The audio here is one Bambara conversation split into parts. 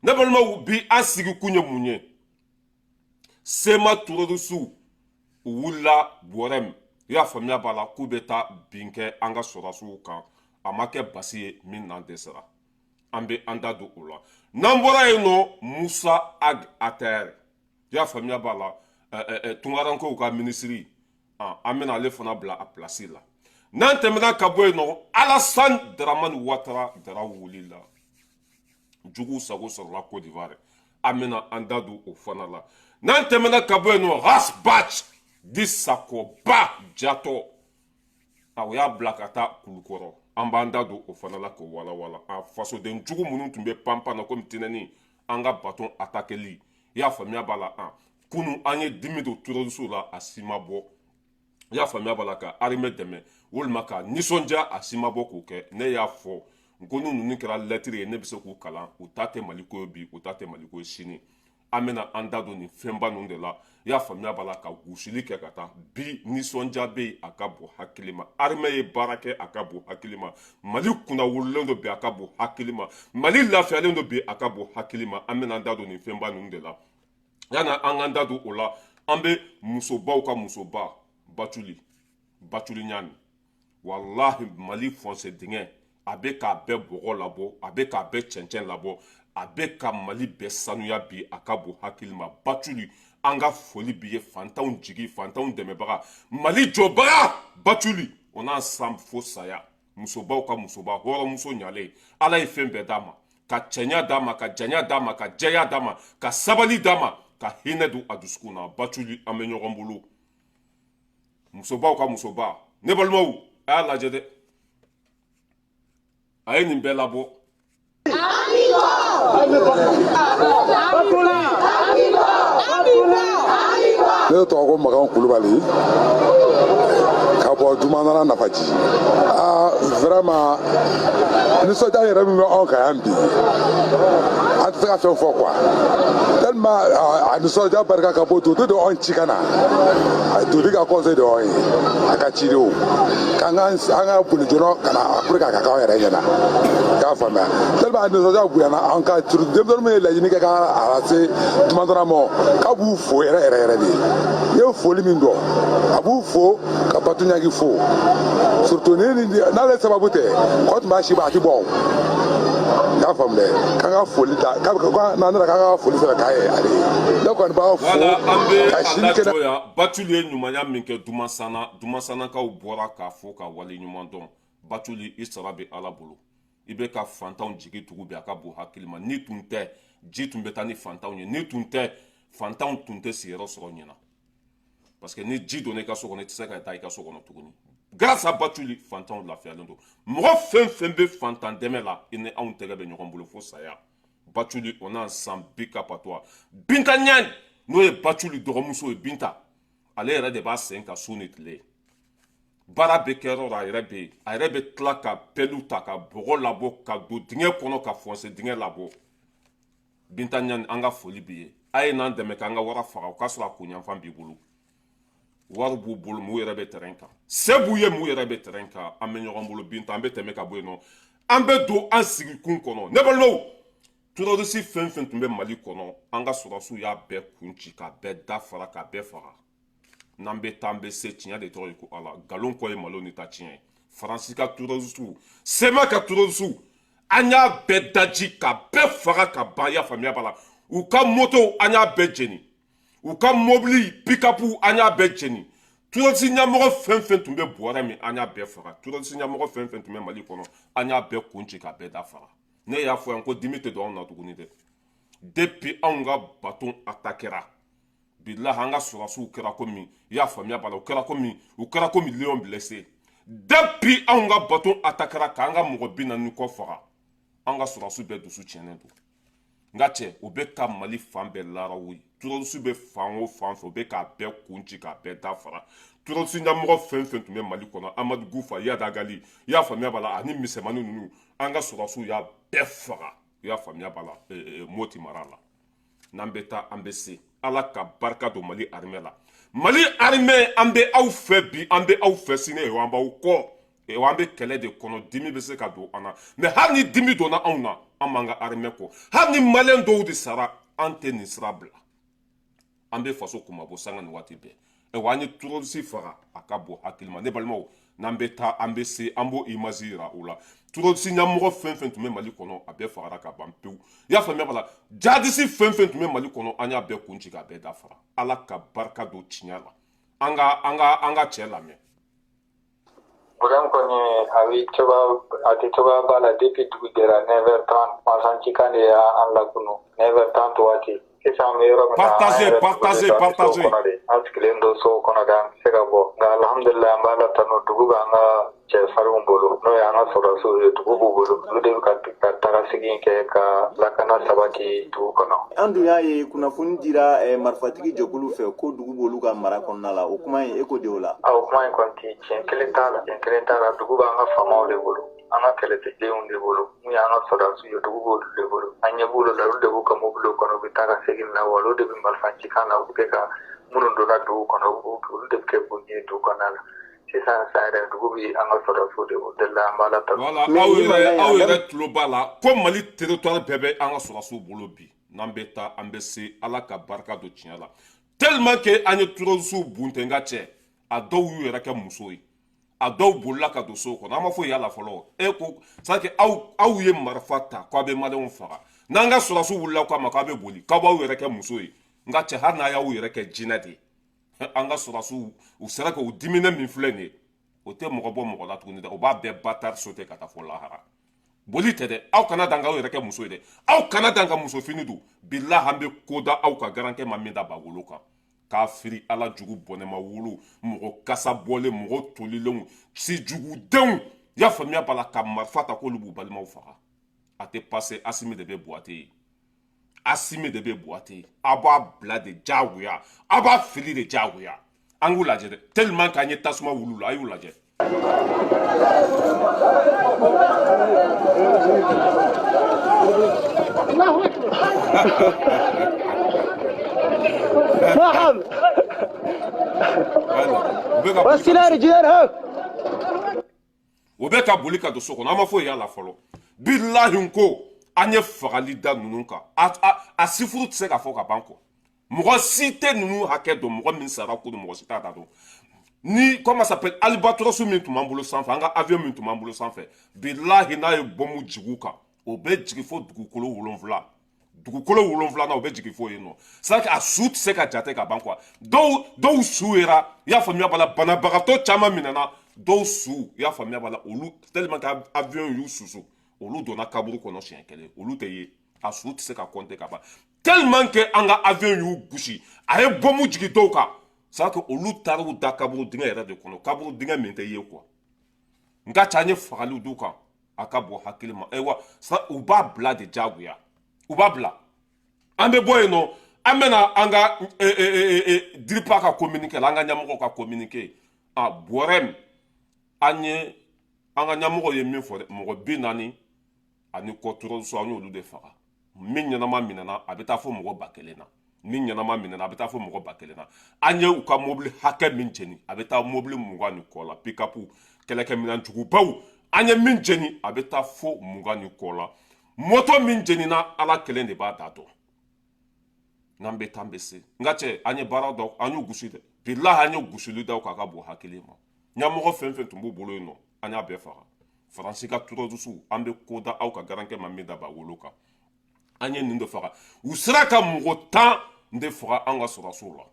Ne balimaw, bi an sigi kun ye mun ye? CMA terroristew, u wulila Bɔrɛm, i y'a faamuya b'a la, k'u bɛ taa bin kɛ an ka sɔrɔdasiw kan. A ma kɛ basi ye min n'an dɛsɛra. An bɛ an da don o la. N'an bɔra yen nɔ, Musa Ag Attaher, i y'a faamuya b'a la, tunkarankew ka minisiri, an bɛna ale fana bila a pilasi la. N'an tɛmɛna ka bɔ yen nɔ, Alassane Dramane Ouattara dara wulila, juguw sago sɔrɔla Côte d'Ivoire. An bɛna an da don o fana la. N'an tɛmɛna ka bɔ yen nɔ, Ras Bath di Sakoba jatɔ, a o y'a bila ka taa Kulukɔrɔ. An b'an da don o fana la k'o walawala. A fasoden jugu minnu tun bɛ panpan na komi tɛnɛni, an ka bateau attaqueli, i y'a faamuya b'a la, an kunu an ye dimi don terroristew la, a si ma bɔ, i y'a faamuya b'a la, ka armée dɛmɛ walima ka nisɔndiya, a si ma bɔ k'o kɛ. Ne y'a fɔ n ko ni ninnu kɛra lɛtiri ye, ne bɛ se k'u kalan. U ta tɛ Maliko ye bi, u ta tɛ Maliko ye sini. An bɛna an da don nin fɛnba ninnu de la, i y'a faamuya b'a la, ka gosili kɛ ka taa. Bi nisɔndiya bɛ yen, a ka bon hakili ma. Armée ye baara kɛ, a ka bon hakili ma. Mali kunna wololen don bi, a ka bon hakili ma. Mali lafiyalen don bi, a ka bon hakili ma. An bɛna an da don nin fɛnba ninnu de la. Yanni an k'an da don o la, an bɛ musobaw ka musoba Batuli, Batuli Ɲani. Walahi, Mali fossé dingɛ, a bɛ k'a bɛɛ bɔgɔ labɔ, a bɛ k'a bɛɛ cɛncɛn labɔ, a bɛ ka Mali bɛɛ sanuya bi, a ka bon hakili ma. Batuli, an ka foli bi ye. Fantanw jigi, fantanw dɛmɛbaga, Mali jɔbaga, Batuli, o n'a san fo saya. Musobaw ka musoba, hɔrɔnmuso ɲalen, Ala ye fɛn bɛɛ d'a ma, ka cɛɲa d'a ma, ka janya d'a ma, ka jɛya d'a ma, ka sabali d'a ma, ka hinɛ don a dusukun na. Batuli, an bɛ ɲɔgɔn bolo, musobaw ka musoba. Ne balimaw, a y'a lajɛ dɛ, a ye nin bɛɛ labɔ. Ne tɔgɔ ko Makan Kulubali ka bɔ Jumanara Nafaji. Aa, vraiment, nisɔndiya yɛrɛ min bɛ anw kan yan bi, an tɛ se ka fɛn fɔ quoi, tellement a nisɔndiya barika ka bon. Dodi de anw ci ka na, Dodi ka conseil de y'anw ye, a ka cidenw k'an ka an ka boli joona ka na pour que a ka k'anw yɛrɛ ɲɛna, i y'a faamuya. Tellement a nisɔndiya bonyana an kan, surtout denmisɛnnin min ye laɲini kɛ k'a lase Jumanara ma, k'a b'u fo yɛrɛ yɛrɛ yɛrɛ de. I ye foli min dɔn, a b'u fo ka Batu Ɲangi fo surtout. Ni n'ale sababu tɛ, kɔ tun b'a si bɔ, a ti bɔ o, i y'a faamu dɛ. K'an ka foli ta n'an nana, k'an ka foli sɛbɛn k'a ye ale ye. Ne kɔni b'a fo. Wala, an bɛ ka a sini kɛnɛ. lajɔ yan. Batuli ye ɲumanya min kɛ Dumasana, Dumasanakaw bɔra k'a fɔ ka wale ɲuman dɔn. Batuli, i sara bɛ Ala bolo. I bɛ ka fantanw jigi tugu bi, a ka bon hakili ma. Ni tun tɛ, ji tun bɛ taa ni fantanw ye. Ni tun tɛ, fantanw tun tɛ sigiyɔrɔ sɔrɔ ɲɛna, parce que ni ji donna i ka so kɔnɔ, i tɛ se ka taa i ka so kɔnɔ tuguni. Grâce à Batuli, fantanw lafiyalen don. Mɔgɔ fɛn fɛn bɛ fantan dɛmɛ la, i ni anw tɛgɛ bɛ ɲɔgɔn bolo fo saya. Batuli, on a ensemble. Bi ka patois, Binta Ɲani, n'o ye Batuli dɔgɔmuso ye, Binta, ale yɛrɛ de b'a sen ka su ni tile baara bɛ kɛ yɔrɔ la. A yɛrɛ bɛ yen, a yɛrɛ bɛ tila ka pelle ta ka bɔgɔ labɔ ka don dingɛ kɔnɔ ka fossé dingɛ labɔ. Binta Ɲani, an ka foli b'i ye. A ye n'an dɛmɛ k'an ka wara faga, o k'a sɔrɔ a kunyanfan b'i bolo. Wari b'u bolo, m'u yɛrɛ bɛ terrain kan, se b'u ye, m'u yɛrɛ bɛ terrain kan. An bɛ ɲɔgɔn bolo, Binta. An bɛ tɛmɛ ka bɔ yen nɔ, an bɛ don an sigikun kɔnɔ. Ne balimaw, terroriste fɛn fɛn tun bɛ Mali kɔnɔ, an ka sɔrɔdasiw y'a bɛɛ kun ci, k'a bɛɛ da fara, k'a bɛɛ faga. N'an bɛ taa, an bɛ se. Tiɲɛ de tɔgɔ ye ko Ala. Nkalon kɔ ye malo ni ta tiɲɛ ye. Faransi ka terroristew, CMA ka terroristew, an y'a bɛɛ daji ka bɛɛ faga ka ban. I y'a faamuya b'a la. U ka motow, an y'a bɛɛ jeni. U ka mobili pick-up, an y'a bɛɛ jeni. Terroriste ɲɛmɔgɔ fɛn fɛn tun bɛ bɔrɛ min, an y'a bɛɛ faga. Terroriste ɲɛmɔgɔ fɛn fɛn tun bɛ Mali kɔnɔ, an y'a bɛɛ kun ci k'a bɛɛ da faga. Ne y'a fɔ yan ko dimi tɛ don anw na tuguni dɛ. Depuis anw ka bateau attaquera, bilahi, an ka sɔrɔdasiw kɛra komi, i y'a faamuya b'a la, u kɛra komi lion blessé. Depuis anw ka bateau attaquera k'an ka mɔgɔ 40 kɔ faga, an ka sɔrɔdasiw bɛɛ dusu tiɲɛnen don. N ka cɛ, u bɛ ka Mali fan bɛɛ laraw ye. Terroriste bɛ fan o fan fɛ, u bɛ k'a bɛɛ kun ci k'a bɛɛ da fara. Terroriste ɲɛmɔgɔ fɛn fɛn tun bɛ Mali kɔnɔ, Amadu Gufa, Iyad Ag Ghali, i y'a faamuya b'a la, ani misɛnmanin ninnu, an ka sɔrɔdasiw y'a bɛɛ faga, i y'a faamuya b'a la, Moti mara la. N'an bɛ taa, an bɛ se. Ala ka barika don Mali armée la. Mali armée, an bɛ aw fɛ bi, an bɛ aw fɛ sini, an b'aw kɔ. An bɛ kɛlɛ de kɔnɔ. Dimi bɛ se ka don an na, mais hali ni dimi donna anw na An b'an ka armée kɔ. Hali ni Maliyɛn dɔw de sara, an tɛ nin sira bila. An bɛ faso kunmabɔ sanga ni waati bɛɛ. Ayiwa, an ye terroriste faga, a ka bon hakili ma. Ne balimaw, n'an bɛ taa, an bɛ se, an b'o image yira o la. Terroriste ɲɛmɔgɔ fɛn fɛn tun bɛ Mali kɔnɔ, a bɛɛ fagara ka ban pewu. I y'a faamuya b'a la? Jihadiste fɛn fɛn tun bɛ Mali kɔnɔ, an y'a bɛɛ kun ci k'a bɛɛ dafara. Ala ka barika don tiɲɛ la. An ka cɛ lamɛn. Problème kɔni, a bɛ cogoya, a tɛ cogoya ba la. Depuis dugu jɛra, 9h30, marifa cikan de y'an lakunu 9h30 waati. Sisan an bɛ yɔrɔ min na, Partagez, partagez, partagez. An sigilen don sow kɔnɔ de, an tɛ se ka bɔ. Nka alhamdulilayi, an b'a la tanu, dugu b'an ka cɛ farinw bolo, n'o ye an ka sɔrɔdasiw ye. Dugu b'u bolo, olu de bɛ ka taga segin kɛ ka lakana sabati dugu kɔnɔ. An dun y'a ye, kunnafoni dira marifatigi jɛkulu fɛ ko dugu b'olu ka mara kɔnɔna la. O kuma in, e ko de o la? O kuma in kɔni ti tiɲɛ kelen t'a la, tiɲɛ kelen t'a la. Dugu b'an ka faamaw de bolo, an ka kɛlɛkɛdenw de bolo, mun y'an ka sɔrɔdasiw ye, dugu b'olu de bolo. An ɲɛ b'olu la, olu de b'u ka mobiliw kɔnɔ, u bɛ taa ka segin na wa olu de bɛ marifa cikan na. U bɛ kɛ ka minnu donna dugu kɔnɔ, olu de bɛ kɛ bon ye dugu kɔnɔna la. Sisan sisan yɛrɛ, dugu bɛ an ka sɔrɔdasiw de bolo de la, an b'a la tanu. Voilà, aw yɛrɛ, aw yɛrɛ tulo b'a la ko Mali territoire bɛɛ bɛ an ka sɔrɔdasiw bolo bi. N'an bɛ taa, an bɛ se. Ala ka barika don tiɲɛ la. Tellement que an ye terroriste bunte, n ka cɛ, a dɔw y'u yɛrɛ kɛ muso ye, a dɔw bolila ka don so kɔnɔ. An ma foyi y'a la fɔlɔ. E ko c'est à dire que aw ye marifa ta k'aw bɛ Maliyɛnw faga. N'an ka sɔrɔdasiw wulila k'a ma k'aw bɛ boli, k'aw b'aw yɛrɛ kɛ muso ye. N ka cɛ, hali n'a y'aw yɛrɛ kɛ jinɛ de ye, an ka sɔrɔdasiw, u sera k'u diminɛ min filɛ nin ye, o tɛ mɔgɔ bɔ mɔgɔ la tuguni dɛ. O b'a bɛɛ batari sauter ka taa fɔ lahara. Boli tɛ dɛ. Aw kana dan k'aw yɛrɛ kɛ muso ye dɛ. Aw kana dan ka muso fini don. Bilahi, an bɛ ko da aw ka garankɛ ma min da ba wolo kan k'a firi. Ala jugu bɔnɛma wolo, mɔgɔ kasa bɔlen, mɔgɔ tolilenw, si jugudenw, i y'a faamuya b'a la, ka marifa ta k'olu b'u balimaw faga, a tɛ passer. Asimi de bɛ boite ye, Asimi de bɛ boite ye. A b'a bila de diyagoya, a b'a fili de diyagoya. An k'u lajɛ dɛ, tellement k'an ye tasuma wulu la. A y'u lajɛ. الله اكبر نعم. U bɛ ka boli ka والسلال رجال هاك. U bɛ ka boli ka don so kɔnɔ. An ma foyi y'a la fɔlɔ. Bilahi, ko an ye fagali da ninnu kan, a sifuru tɛ se ka fɔ ka ban kɔ. Mɔgɔ si tɛ ninnu hakɛ dɔn. Mɔgɔ min sara ko don, mɔgɔ si t'a ta dɔn. Ni comment ça s'appelle, Albatros min tun b'an bolo sanfɛ, an ka avion min tun b'an bolo sanfɛ, bilahi, n'a ye bɔnmu jigin u kan, o bɛ jigin fo dugukolo 7, dugukolo wolonwula, o bɛ jigin fo yen nɔ. C'est à dire a su tɛ se ka jate ka ban quoi. Dɔw su yera, i y'a faamuya b'a la, banabagatɔ caman minɛna. Dɔw su, i y'a faamuya b'a la, olu tellement que avion y'u susu, olu donna kaburu kɔnɔ siɲɛ kelen, olu tɛ ye. A su tɛ se ka compter ka ban, tellement que an ka avion y'u gosi, a ye bɔnmu jigin dɔw kan. C'est à dire que olu taar'u da kaburu dingɛ yɛrɛ de kɔnɔ, kaburu dingɛ min tɛ ye quoi. N ka ca, an ye fagaliw d'u kan, a ka bɔ hakili ma. Ayiwa, u b'a bila de diyagoya, u b'a bila. An bɛ bɔ yen nɔ, an bɛna an ka DIRPA ka communiqué la, an ka ɲɛmɔgɔw ka communiqué. A bɔrɛ, an ye, an ka ɲɛmɔgɔw ye min fɔ dɛ, mɔgɔ 40 ani kɔ terroriste, an y'olu de faga. Min ɲɛnama minɛna, a bɛ taa fo mɔgɔ 1000 na. Min ɲɛnama minɛna, a bɛ taa fo mɔgɔ 1000 na. An ye u ka mobili hakɛ min jeni, a bɛ taa mobili 20 ni kɔ la. Pick-up, kɛlɛkɛminɛn jugubaw, an ye min jeni, a bɛ taa fo 20 ni kɔ la. Moto min jenina, Ala kelen de b'a da dɔn. N'an bɛ taa, an bɛ se. N ka cɛ, an ye baara dɔ, an y'u gosi dɛ. Bilahi, an ye gosili da k'a ka bon hakili ma. Ɲɛmɔgɔ fɛn fɛn tun b'u bolo yen nɔ, an y'a bɛɛ faga. Faransi ka terroriste, an bɛ ko da aw ka garankɛ ma min da ba wolo kan. An ye nin de faga. U sera ka mɔgɔ 10 de faga an ka sɔrɔdasiw la.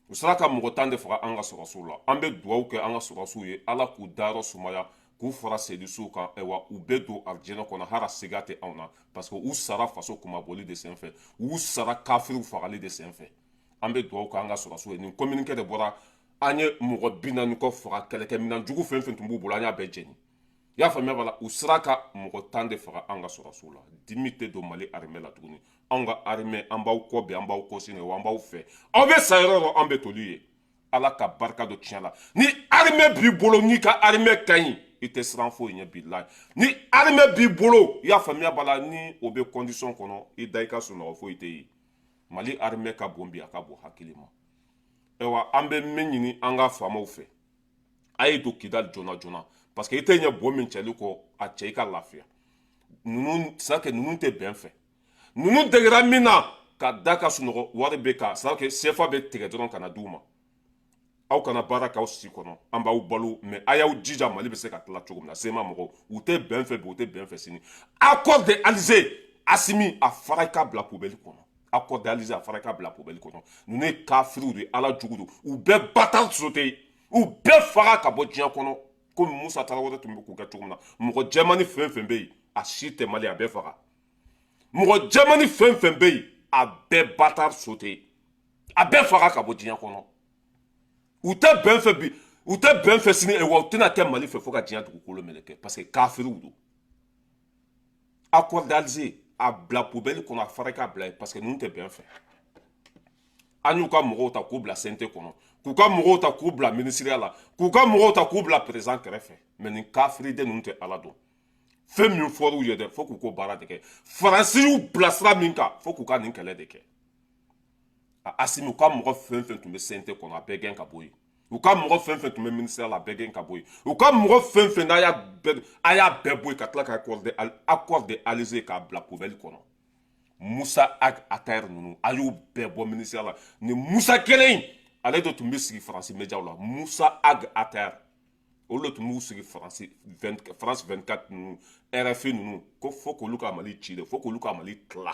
U sera ka mɔgɔ 10 de faga an ka sɔrɔdasiw la. An bɛ dugawu kɛ an ka sɔrɔdasiw ye, Ala k'u dayɔrɔ sumaya, k'u fara sedisiw kan. Ayiwa, u bɛ don arijinɛ kɔnɔ, hara siga tɛ anw na, parce que u sara faso kunmabɔli de senfɛ, u sara kafiriw fagali de senfɛ. An bɛ dugawu kɛ an ka sɔrɔdasiw ye. Nin communiqué de bɔra. An ye mɔgɔ 40 kɔ faga. Kɛlɛkɛminɛn jugu fɛn fɛn tun b'u bolo, an y'a bɛɛ jeni. I y'a faamuya b'a la? U sera ka mɔgɔ 10 de faga an ka sɔrɔdasiw la. Dimi tɛ don Mali armée la tuguni. Anw ka armée, an b'aw kɔ bi, an b'aw kɔ sini wa an b'aw fɛ. Aw bɛ sa yɔrɔ o yɔrɔ, an bɛ toli ye. Ala ka barika don tiɲɛ la. Ni armée b'i bolo, n'i ka armée ka ɲi, i tɛ siran foyi ɲɛ. Bilahi, ni armée b'i bolo, i y'a faamuya b'a la, ni o bɛ condition kɔnɔ, i da i ka sunɔgɔ, foyi tɛ yen. Mali armée ka bon bi, a ka bon hakili ma. Ayiwa, an bɛ min ɲini an ka faamaw fɛ, a ye don Kidali joona joona, parce que i tɛ ɲɛ bo min cɛli kɔ, a cɛ i ka lafiya. Ninnu, c'est que ninnu tɛ bɛn fɛ. Ninnu degera min na ka da ka sunɔgɔ, wari bɛ ka, c'est que CFA bɛ tigɛ dɔrɔn ka na d'u ma. Aw kana baara k'aw si kɔnɔ, an b'aw balo, mais a y'aw jija Mali bɛ se ka tila cogo min na. CMA mɔgɔw, u tɛ bɛn fɛ bi, u tɛ bɛn fɛ sini. Accord de Alger, Asimi, a fara i ka bila poubelle kɔnɔ. Accord d'Alger, a fara i ka bila poubelle kɔnɔ. Ninnu ye kafiriw de ye, Ala jugu don. U bɛɛ bata sote, u bɛɛ faga ka bɔ diɲɛ kɔnɔ, komi Musa Tarawele tun bɛ k'o kɛ cogo min na. Mɔgɔ jɛmani fɛn fɛn bɛ yen, a si tɛ Mali, a bɛɛ faga. Mɔgɔ jɛmani fɛn fɛn bɛ yen, a bɛɛ bata sote, a bɛɛ faga ka bɔ diɲɛ kɔnɔ. U tɛ bɛn fɛ bi, u tɛ bɛn fɛ sini, wa u tɛna kɛ Mali fɛ fo ka diɲɛ dugukolo meleke, parce que kafiriw don. Accord d'Alger, a bila poubelle kɔnɔ, a fara k'a bila yen, parce que ninnu tɛ bɛn fɛ. An y'u ka mɔgɔw ta k'u bila CNT kɔnɔ, k'u ka mɔgɔw ta k'u bila minisiriya la, k'u ka mɔgɔw ta k'u bila président kɛrɛfɛ, mais nin kafiriden ninnu tɛ Ala dɔn. Fɛn min fɔr'u ye dɛ, fo k'u ko baara de kɛ. Faransi y'u bilasira min kan, fo k'u ka nin kɛlɛ de kɛ. Asimi, u ka mɔgɔ fɛn fɛn tun bɛ CNT kɔnɔ, a bɛɛ gɛn ka bɔ yen. U ka mɔgɔ fɛn fɛn tun bɛ ministère la, a bɛɛ gɛn ka bɔ yen. U ka mɔgɔ fɛn fɛn n'a y'a bɛɛ, a y'a bɛɛ bɔ yen, ka tila ka accord de Alger k'a bila poubelle kɔnɔ. Musa Ag Attaher ninnu, a y'u bɛɛ bɔ ministère la. Ni Musa kelen in, ale de tun bɛ sigi Faransi médiaw la. Musa Ag Attaher, olu de tun b'u sigi Faransi 20, France 24 ninnu, RFI ninnu, ko fo k'olu ka Mali ci de, fo k'olu ka Mali tila.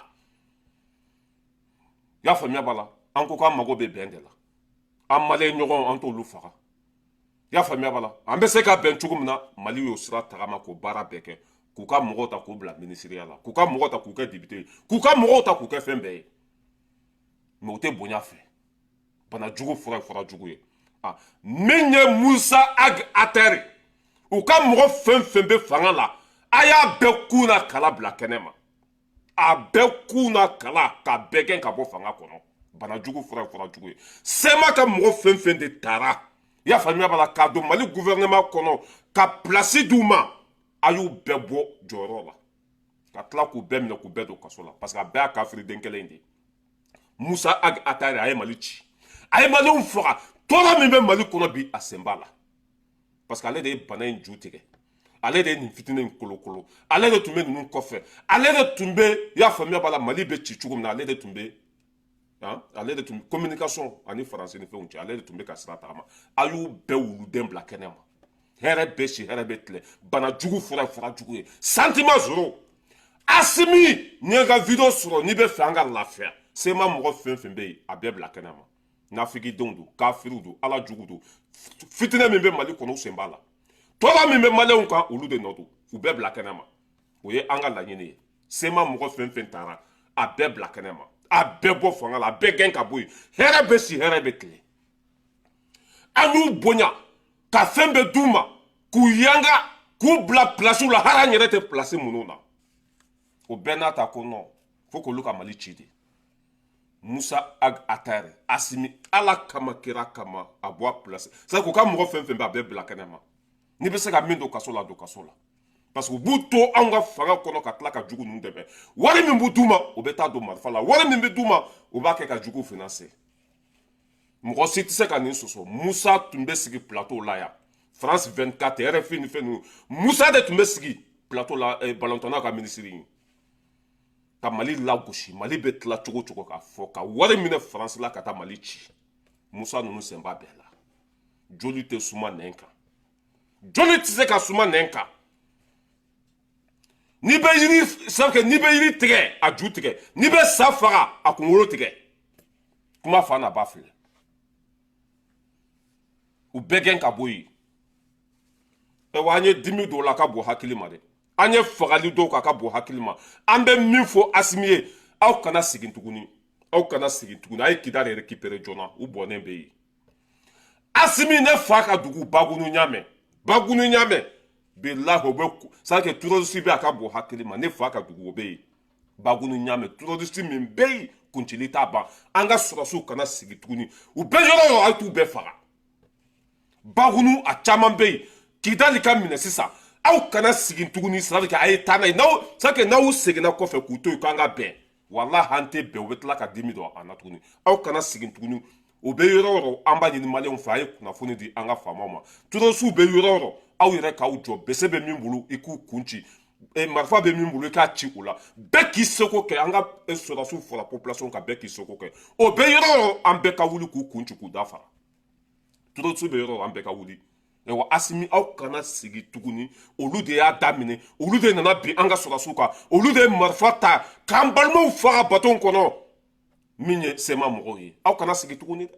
I y'a faamuya b'a la? An ko k'an mago bɛ bɛn de la. An maliyɛn ɲɔgɔn, an t'olu faga. I y'a faamuya b'a la? An bɛ se ka bɛn cogo min na, Mali y'o sira tagama k'o baara bɛɛ kɛ, k'u ka mɔgɔw ta k'u bila minisiriya la, k'u ka mɔgɔw ta k'u kɛ député ye, k'u ka mɔgɔw ta k'u kɛ fɛn bɛɛ ye, mais u tɛ bonya fɛ. Bana jugu fura ye fura jugu ye. A min ye Musa Ag Attaher, u ka mɔgɔ fɛn fɛn bɛ fanga la, a y'a bɛɛ kun na kala bila kɛnɛ ma, a bɛɛ kun na kala ka bɛɛ gɛn ka bɔ fanga kɔnɔ. Bana jugu fura ye fura jugu ye. CMA ka mɔgɔ fɛn fɛn de taara, i y'a faamuya b'a la, k'a don Mali gouvernement kɔnɔ ka place d'u ma, a y'u bɛɛ bɔ jɔyɔrɔ la, ka tila k'u bɛɛ minɛ k'u bɛɛ don kaso la, parce que a bɛɛ y'a kafiriden kelen de ye. Musa Ag Attaher, a ye Mali ci, a ye Maliyɛnw faga. Tɔɔrɔ min bɛ Mali kɔnɔ bi, a sen b'a la, parce que ale de ye bana in ju tigɛ, ale de ye nin fitinɛ in kolokolo, ale de tun bɛ ninnu kɔfɛ, ale de tun bɛ, i y'a faamuya b'a la, Mali bɛ ci cogo min na, ale de tun bɛ, ale de tun communication ani Faransi ni fɛnw cɛ, ale de tun bɛ ka sira tagama. A y'u bɛɛ wuluden bila kɛnɛ ma. Hɛrɛ bɛ si, hɛrɛ bɛ tile. Bana jugu fura ye fura jugu ye. Sentiment zéro. Asimi, n'i ye ka vidéo sɔrɔ, n'i bɛ fɛ an ka lafiya, CMA mɔgɔ fɛn fɛn bɛ yen, a bɛɛ bila kɛnɛ ma. Nafigidenw don, kafiriw don, Ala jugu don. Fitinɛ min bɛ Mali kɔnɔ, u sen b'a la. Tɔɔrɔ min bɛ Maliyɛnw kan, olu de nɔ don. U bɛɛ bila kɛnɛ ma, o ye an ka laɲini ye. CMA mɔgɔ fɛn fɛn taara, a bɛɛ bila kɛnɛ ma, a bɛɛ bɔ fanga la, a bɛɛ gɛn ka bɔ yen. Hɛrɛ bɛ si, hɛrɛ bɛ tile. An y'u bonya ka fɛn bɛɛ d'u ma, k'u yanga, k'u bila pilasiw la, hali an yɛrɛ tɛ pilasi minnu na. O bɛɛ n'a ta, ko non, fo k'olu ka Mali ci de. Musa Ag Attaher, Asimi, Ala kama, kira kama, a bɔ a pilasi. C'est k'u ka mɔgɔ fɛn fɛn bɛ, a bɛɛ bila kɛnɛ ma. N'i bɛ se ka min don kaso la, don kaso la, parce que u b'u to anw ka fanga kɔnɔ ka tila ka jugu ninnu dɛmɛ. Wari min b'u d'u ma, o bɛ taa don marifa la. Wari min bɛ d'u ma, u b'a kɛ ka jugu financer. Mɔgɔ si tɛ se ka nin sɔsɔ. Musa tun bɛ sigi plateau la yan, France 24, RFI ni fɛn ninnu. Musa de tun bɛ sigi plateau la, balontanna ka minisiri ye, ka Mali lagosi, Mali bɛ tila cogo cogo, k'a fɔ ka wari minɛ Faransi la ka taa Mali ci. Musa ninnu sen b'a bɛɛ la. Joli tɛ suma nɛn kan, joli tɛ se ka suma nɛn kan. N'i bɛ yiri sanfɛ, n'i bɛ yiri tigɛ, a ju tigɛ. N'i bɛ sa faga, a kunkolo tigɛ. Kuma fa n'a ba filɛ, u bɛɛ gɛn ka bɔ yen. Ayiwa, an ye dimi dɔw la ka bon hakili ma dɛ, an ye fagali dɔw kan ka bon hakili ma. An bɛ min fɔ Asimi ye, aw kana segin tuguni, aw kana segin tuguni. A ye Kidali récupérer joona, u bɔnnen bɛ yen. Asimi, ne fa ka dugu Bagunu ɲamɛ, Bagunu ɲamɛ, bilahi, o bɛ c'est que terroriste bɛ, a ka bon hakili ma. Ne fa ka dugu, o bɛ yen, Bagunu ɲamɛ, terroriste min bɛ yen, kuncili t'a ban. An ka sɔrɔsiw kana sigi tuguni. U bɛɛ yɔrɔ o yɔrɔ, a ye t'u bɛɛ faga. Bagunu, a caman bɛ yen. Kidali ka minɛ sisan. Aw kana segin tuguni. C'est à dire que a ye taa n'a ye. N'aw, c'est à dire que n'aw seginna kɔfɛ k'u to yen k'an ka bɛn, walahi an tɛ bɛn. U bɛ tila ka dimi don an na tuguni. Aw kana segin tuguni. O bɛ yɔrɔ o yɔrɔ, an b'a ɲini Maliyɛnw fɛ, a ye kunnafoni di an ka faamaw ma. Terroristew bɛ yɔrɔ o yɔrɔ, aw yɛrɛ k'aw jɔ. Bese bɛ min bolo, i k'u kun ci. Marifa bɛ min bolo, i k'a ci o la. Bɛɛ k'i seko kɛ. An ka sɔrɔdasiw fara population kan, bɛɛ k'i seko kɛ. O bɛ yɔrɔ o yɔrɔ, an bɛɛ ka wuli k'u kun ci k'u da fara. Terroriste bɛ yɔrɔ o yɔrɔ, an bɛɛ ka wuli. Ayiwa Asimi, aw kana sigi tuguni. Olu de y'a daminɛ, olu de nana bin an ka sɔrɔdasiw kan, olu de ye marifa ta k'an balimaw faga baton kɔnɔ min ye CMA mɔgɔw ye. Aw kana sigi tuguni dɛ,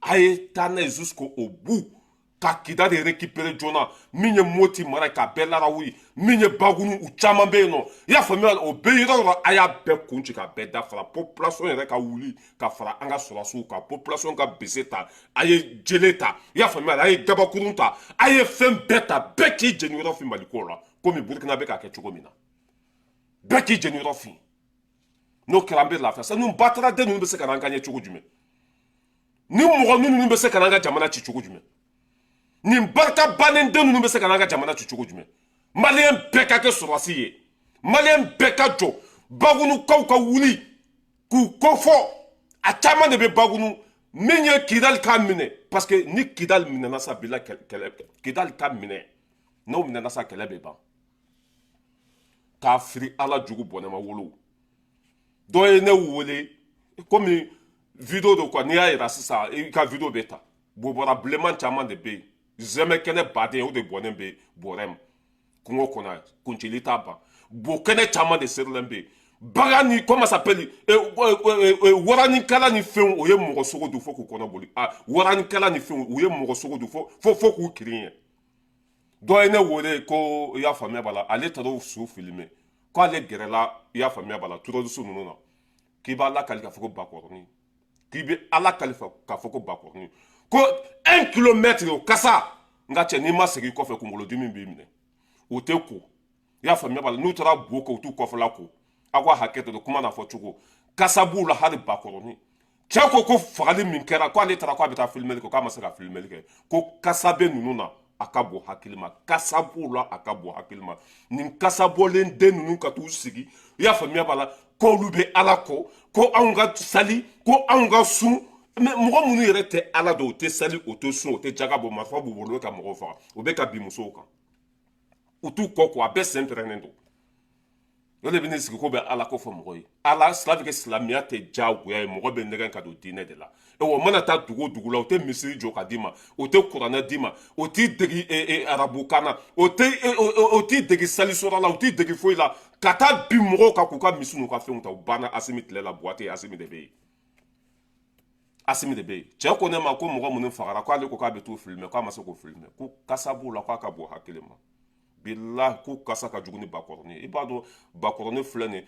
a ye taa n'a ye jusqu'au bout ka Kidal de récupérer joona. Min ye Moti mara ye, k'a bɛɛ larawuli. Min ye Bagunu, u caman bɛ yen nɔ, i y'a faamuya, o bɛ yɔrɔ o yɔrɔ, a y'a bɛɛ kun ci k'a bɛɛ dafara. Population yɛrɛ ka wuli ka fara an ka sɔrɔdasiw kan. Population ka bese ta, a ye jele ta, i y'a faamuya, a ye gabakurun ta, a ye fɛn bɛɛ ta. Bɛɛ k'i jeniyɔrɔ fin Maliko la, komi Burukina bɛ k'a kɛ cogo min na. Bɛɛ k'i jeniyɔrɔ fin. N'o kɛra, an bɛ lafiya. Sanu bataraden ninnu bɛ se ka n'an ka ɲɛ cogo jumɛn? Ni mɔgɔ ninnu bɛ se ka n'an ka jamana ci cogo jumɛn? Nin barika bannen den ninnu bɛ se ka n'an ka jamana ci cogo jumɛn? Maliyɛn bɛɛ ka kɛ sɔrɔdasi ye, maliyɛn bɛɛ ka jɔ. Bagunukaw ka wuli k'u kɔfɔ. A caman de bɛ Bagunu. Min ye Kidali k'a minɛ, parce que ni Kidali minɛna sa, bila kɛlɛ. Kidali ka minɛ, n'o minɛna sa, kɛlɛ bɛ ban. K'a firi ala jugu bɔnɛma wolo. Dɔ ye ne wele komi vidéo dɔ quoi, n'i y'a yira sisan, i ka vidéo bɛ ta. Bobara bilenman caman de bɛ yen, zɛmɛ kɛnɛ baden, o de bɔnnen bɛ bɔrɛ ma kungo kɔnɔ, kuncili t'a ban. Bo kɛnɛ caman de serilen bɛ yen, bagan ni, comment s'appelle, waranikala ni fɛnw, o ye mɔgɔ sogo dun fo k'u kɔnɔ boli. A waranikala ni fɛnw, u ye mɔgɔ sogo dun fo k'u kirin ye. Dɔ ye ne wele ko, i y'a faamuya b'a la, ale taara o su filmer, k'ale gɛrɛla, i y'a faamuya b'a la, terroriste ninnu na, k'i b'a lakali k'a fɔ ko bakɔrɔni, k'i bɛ ala kalifa k'a fɔ ko bakɔrɔni, ko 1 kilomètre o kasa. N ka cɛ, n'i ma segin kɔfɛ, kunkolodimi b'i minɛ. O tɛ ko, i y'a faamuya b'a la. N'u taara bo kɛ, u t'u kɔfɛla ko. Aw ka hakɛ to kuma n'a fɔ cogo, kasa b'u la hali bakɔrɔni. Cɛ ko fagali min kɛra, ko ale taara k'a bɛ taa filimeli kɛ, k'a ma se ka filimeli kɛ, ko kasa bɛ ninnu na, a ka bon hakili ma. Kasa b'u la, a ka bon hakili ma. Nin kasa bɔlen den ninnu ka t'u sigi, i y'a faamuya b'a la, k'olu bɛ ala kɔ, ko anw ka sali, ko anw ka sun. Mais mɔgɔ minnu yɛrɛ tɛ ala dɔn, o tɛ sali, o tɛ sun, o tɛ jaga bɔ, marifa b'u bolo, u bɛ ka mɔgɔw faga, u bɛ ka bin musow kan, u t'u kɔ ko, a bɛɛ sen pɛrɛnnen don. O de bɛ n'i sigi ko bɛ ala ko fɔ mɔgɔ ye. Ala sila bɛ kɛ, silamɛya tɛ diyagoya ye, mɔgɔ bɛ nɛgɛn ka don diinɛ de la. O mana taa dugu o dugu la, o tɛ misiri jɔ ka d'i ma, o tɛ kuranɛ d'i ma, o t'i degi arabukan na, o t'i degi salisɔrɔ la, o t'i degi foyi la, ka taa bin mɔgɔw kan k'u ka misi n'u ka fɛnw ta. U banna Asimi tile la. Buwate, Asimi de bɛ yen, Asimi de bɛ yen. Cɛ ko ne ma ko mɔgɔ minnu fagara, k'ale ko k'a bɛ t'u filmer, k'a ma se k'o filmer, ko kasa b'u la, k'a ka bon hakili ma. Bilahi, ko kasa ka jugu ni bakɔrɔni ye. I b'a dɔn, bakɔrɔni filɛ nin ye,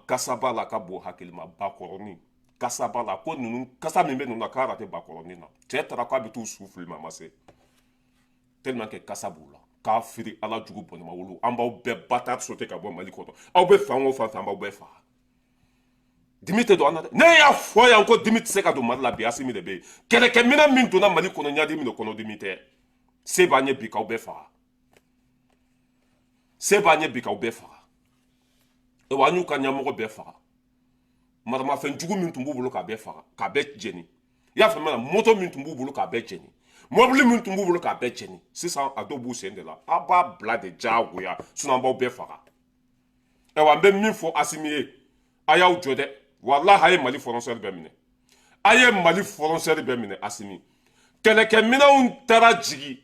kasa b'a la, ka bon hakili ma. Bakɔrɔni kasa b'a la, ko ninnu kasa min bɛ ninnu na, k'a tɛ bakɔrɔni na. Cɛ taara k'a bɛ t'u su filmer, a ma se, tellement que kasa b'u la. K'a firi ala jugu bɔnɛma wolo. An b'aw bɛɛ bata sote ka bɔ Mali kɔnɔ. Aw bɛ fan o fan fɛ, an b'aw bɛɛ faga. Dimi tɛ don an na dɛ. Ne y'a fɔ yan ko dimi tɛ se ka don Mali la bi. Asimi de bɛ yen. Kɛlɛkɛminɛn min donna Mali kɔnɔ, ɲadimi de kɔnɔ, dimi tɛ. Se b'an ye bi k'aw bɛɛ faga, se b'an ye bi k'aw bɛɛ faga. Wa an y'u ka ɲɛmɔgɔ bɛɛ faga, maramafɛn jugu min tun b'u bolo, k'a bɛɛ faga, k'a bɛɛ jeni. I y'a faamuya, moto min tun b'u bolo, k'a bɛɛ jeni, mɔbili min tun b'u bolo, k'a bɛɛ jeni. Sisan a dɔw b'u sen de la, a b'a bila de diyagoya, sinon an b'aw bɛɛ faga. Ayiwa, n bɛ min fɔ Asimi ye, a y'aw jɔ dɛ. Walahi, a ye Mali frontière bɛɛ minɛ, a ye Mali frontière bɛɛ minɛ. Asimi, kɛlɛkɛminɛnw taara jigin,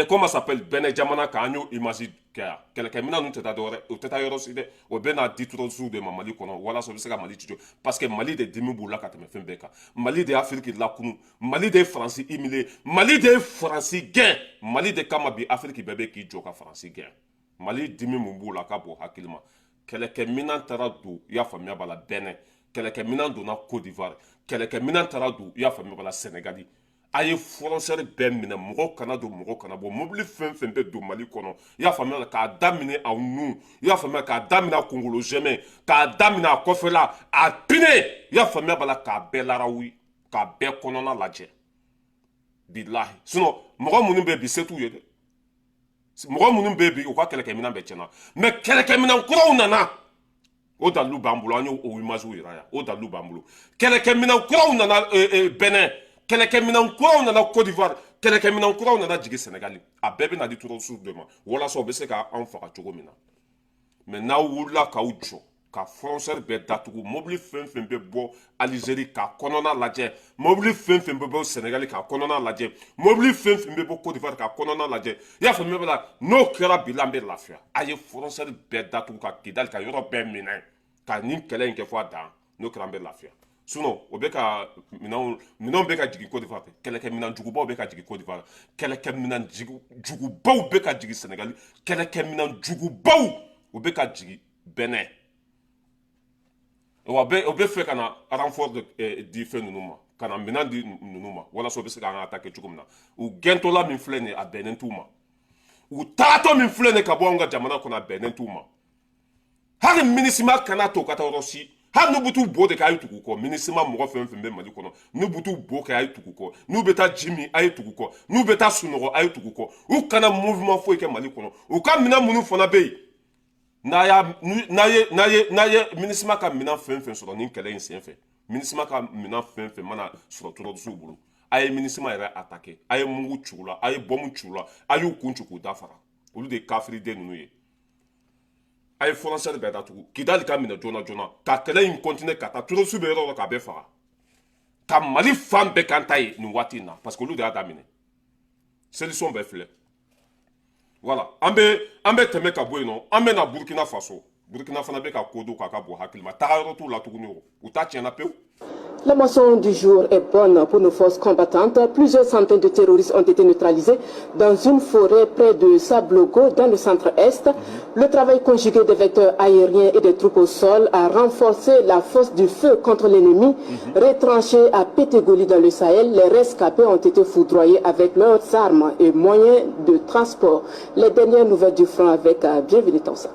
comment s'appelle, Bɛnɛ jamana kan, an y'o image kɛ yan. Kɛlɛkɛminɛn ninnu tɛ taa dɔwɛrɛ, o tɛ taa yɔrɔ si dɛ, o bɛ n'a di terroriste de ma Mali kɔnɔ, walasa u bɛ se ka Mali ci, parce que Mali de dimi b'u la ka tɛmɛ fɛn bɛɛ kan. Mali de ye Afiriki lakunu, Mali de ye Faransi humilier, Mali de ye Faransi gɛn. Mali de kama bi Afiriki bɛɛ bɛ k'i jɔ ka Faransi gɛn. Mali dimi mun b'u la ka bon hakili ma. Kɛlɛkɛminɛn taara don, i y'a faamuya b'a la, Bɛnɛ. Kɛlɛkɛminɛn donna Côte d'Ivoire. Kɛlɛkɛminɛn taara don, i y'a faamuya b'a la, Sénégali. A ye frontière bɛɛ minɛ, mɔgɔ kana don, mɔgɔ kana bɔ. Mobili fɛn fɛn bɛ don Mali kɔnɔ, i y'a faamuya, k'a daminɛ aw nun, i y'a faamuya, k'a daminɛ a kunkolo zɛmɛ, k'a daminɛ a kɔfɛla, a pine, i y'a faamuya b'a la, k'a bɛɛ larawi, k'a bɛɛ kɔnɔna lajɛ. Bilahi, sinon mɔgɔ minnu bɛ bi, se t'u ye dɛ. Mɔgɔ minnu bɛ bi, u ka kɛlɛkɛminɛn bɛɛ tiɲɛna, mais kɛlɛkɛminɛn kuraw nana, o dalilu b'an bolo, an y'o image yira yan, o dalilu b'an bolo. Kɛlɛkɛminɛn kuraw nana Bɛnɛ, kɛlɛkɛminɛn kuraw nana Côte d'Ivoire, kɛlɛkɛminɛn kuraw nana jigin Sénégal. A bɛɛ bɛ na di terroriste de ma, walasa u bɛ se ka anw faga cogo min na. Mais n'aw wulila k'aw jɔ ka frontière bɛɛ datugu, mobili fɛn fɛn bɛ bɔ Alizeri k'a kɔnɔna lajɛ, mobili fɛn fɛn bɛ bɔ Senegali k'a kɔnɔna lajɛ, mobili fɛn fɛn bɛ bɔ Côte d'Ivoire k'a kɔnɔna lajɛ, i y'a faamuya b'a la? N'o kɛra bi la, an bɛ lafiya. A ye frontière bɛɛ datugu ka Kidali ka yɔrɔ bɛɛ minɛ ka nin kɛlɛ in kɛ fo a dan. N'o kɛra, an bɛ lafiya. Sinon o bɛ ka minɛnw bɛ ka jigin Côte d'Ivoire, kɛlɛkɛminɛn jugubaw bɛ ka jigin Côte d'Ivoire, kɛlɛkɛminɛn jugubaw bɛ ka jigin Senegali, kɛlɛkɛminɛn jugubaw o bɛ ka jigin Benin. Wa o bɛ fɛ ka na renfort de di fɛn ninnu ma, ka na minɛn di ninnu ma, walasa u bɛ se k'an ka attaquer cogo min na. U gɛntɔla min filɛ nin ye, a bɛnnen t'u ma. U taatɔ min filɛ nin ye ka bɔ anw ka jamana kɔnɔ, a bɛnnen t'u ma. Hali MINUSMA kana to ka taa yɔrɔ si. Hali n'u bɛ t'u bo de kɛ, a ye tugu kɔ. MINUSMA mɔgɔ fɛn fɛn bɛ Mali kɔnɔ, n'u bɛ t'u bo kɛ, a ye tugu kɔ. N'u bɛ taa ji min, a ye tugu kɔ. N'u bɛ taa sunɔgɔ, a ye tugu kɔ. U kana mouvement foyi kɛ Mali kɔnɔ. U ka minɛn minnu fana bɛ yen, n'a y'a n'a ye n'a ye n'a ye MINUSMA ka minɛn fɛn fɛn sɔrɔ nin kɛlɛ in senfɛ, MINUSMA ka minɛn fɛn fɛn mana sɔrɔ terroriste bolo, a ye MINUSMA yɛrɛ attaquer, a ye mugu ci u la, a ye bɔmu ci u la, a y'u kun ci k'u dafara. Olu de ye kafiriden ninnu ye. A ye frontière bɛɛ datugu, Kidali ka minɛ joona joona, ka kɛlɛ in continuer ka taa terroriste bɛ yɔrɔ o yɔrɔ, k'a bɛɛ faga, ka Mali fan bɛɛ kan ta ye nin waati in na, parce que olu de y'a daminɛ. Solution bɛɛ filɛ. Voilà, an bɛ tɛmɛ ka bɔ yen nɔ, an bɛ na Burkina Faso. Burkina fana bɛ ka ko don k'a ka bɔ hakili ma, taga yɔrɔ t'u la tuguni, o u ta tiɲɛna pewu. La moisson du jour est bonne pour nos forces combattantes. Plusieurs centaines de terroristes ont été neutralisés dans une forêt près de Sablogo, dans le centre-est. Le travail conjugué des vecteurs aériens et des troupes au sol a renforcé la force du feu contre l'ennemi. Retranchés à Pétégoli dans le Sahel, les rescapés ont été foudroyés avec leurs armes et moyens de transport. Les dernières nouvelles du front avec Bienvenue Tansa.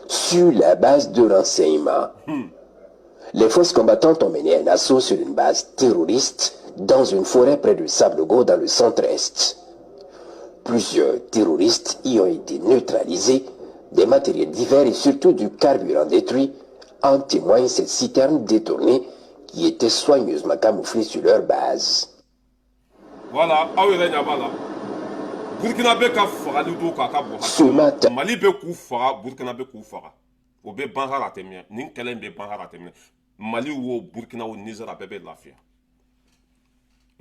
Sur la base de renseignements, les forces combattantes ont mené un assaut sur une base terroriste dans une forêt près de Sablogo dans le centre-est. Plusieurs terroristes y ont été neutralisés, des matériels divers et surtout du carburant détruit. En témoigne cette citerne détournée qui était soigneusement camouflée sur leur base. Voilà, aw yɛrɛ ɲɛ b'a la, Burkina bɛ ka fagali don k'a ka bɔ. Ce matin, Mali bɛ k'u faga, Burkina bɛ k'u faga. O bɛ ban hali a tɛ mɛn. Nin kɛlɛ in bɛ ban hali a tɛ mɛn. Mali wo, Burkina wo, Niger, a bɛɛ bɛ lafiya.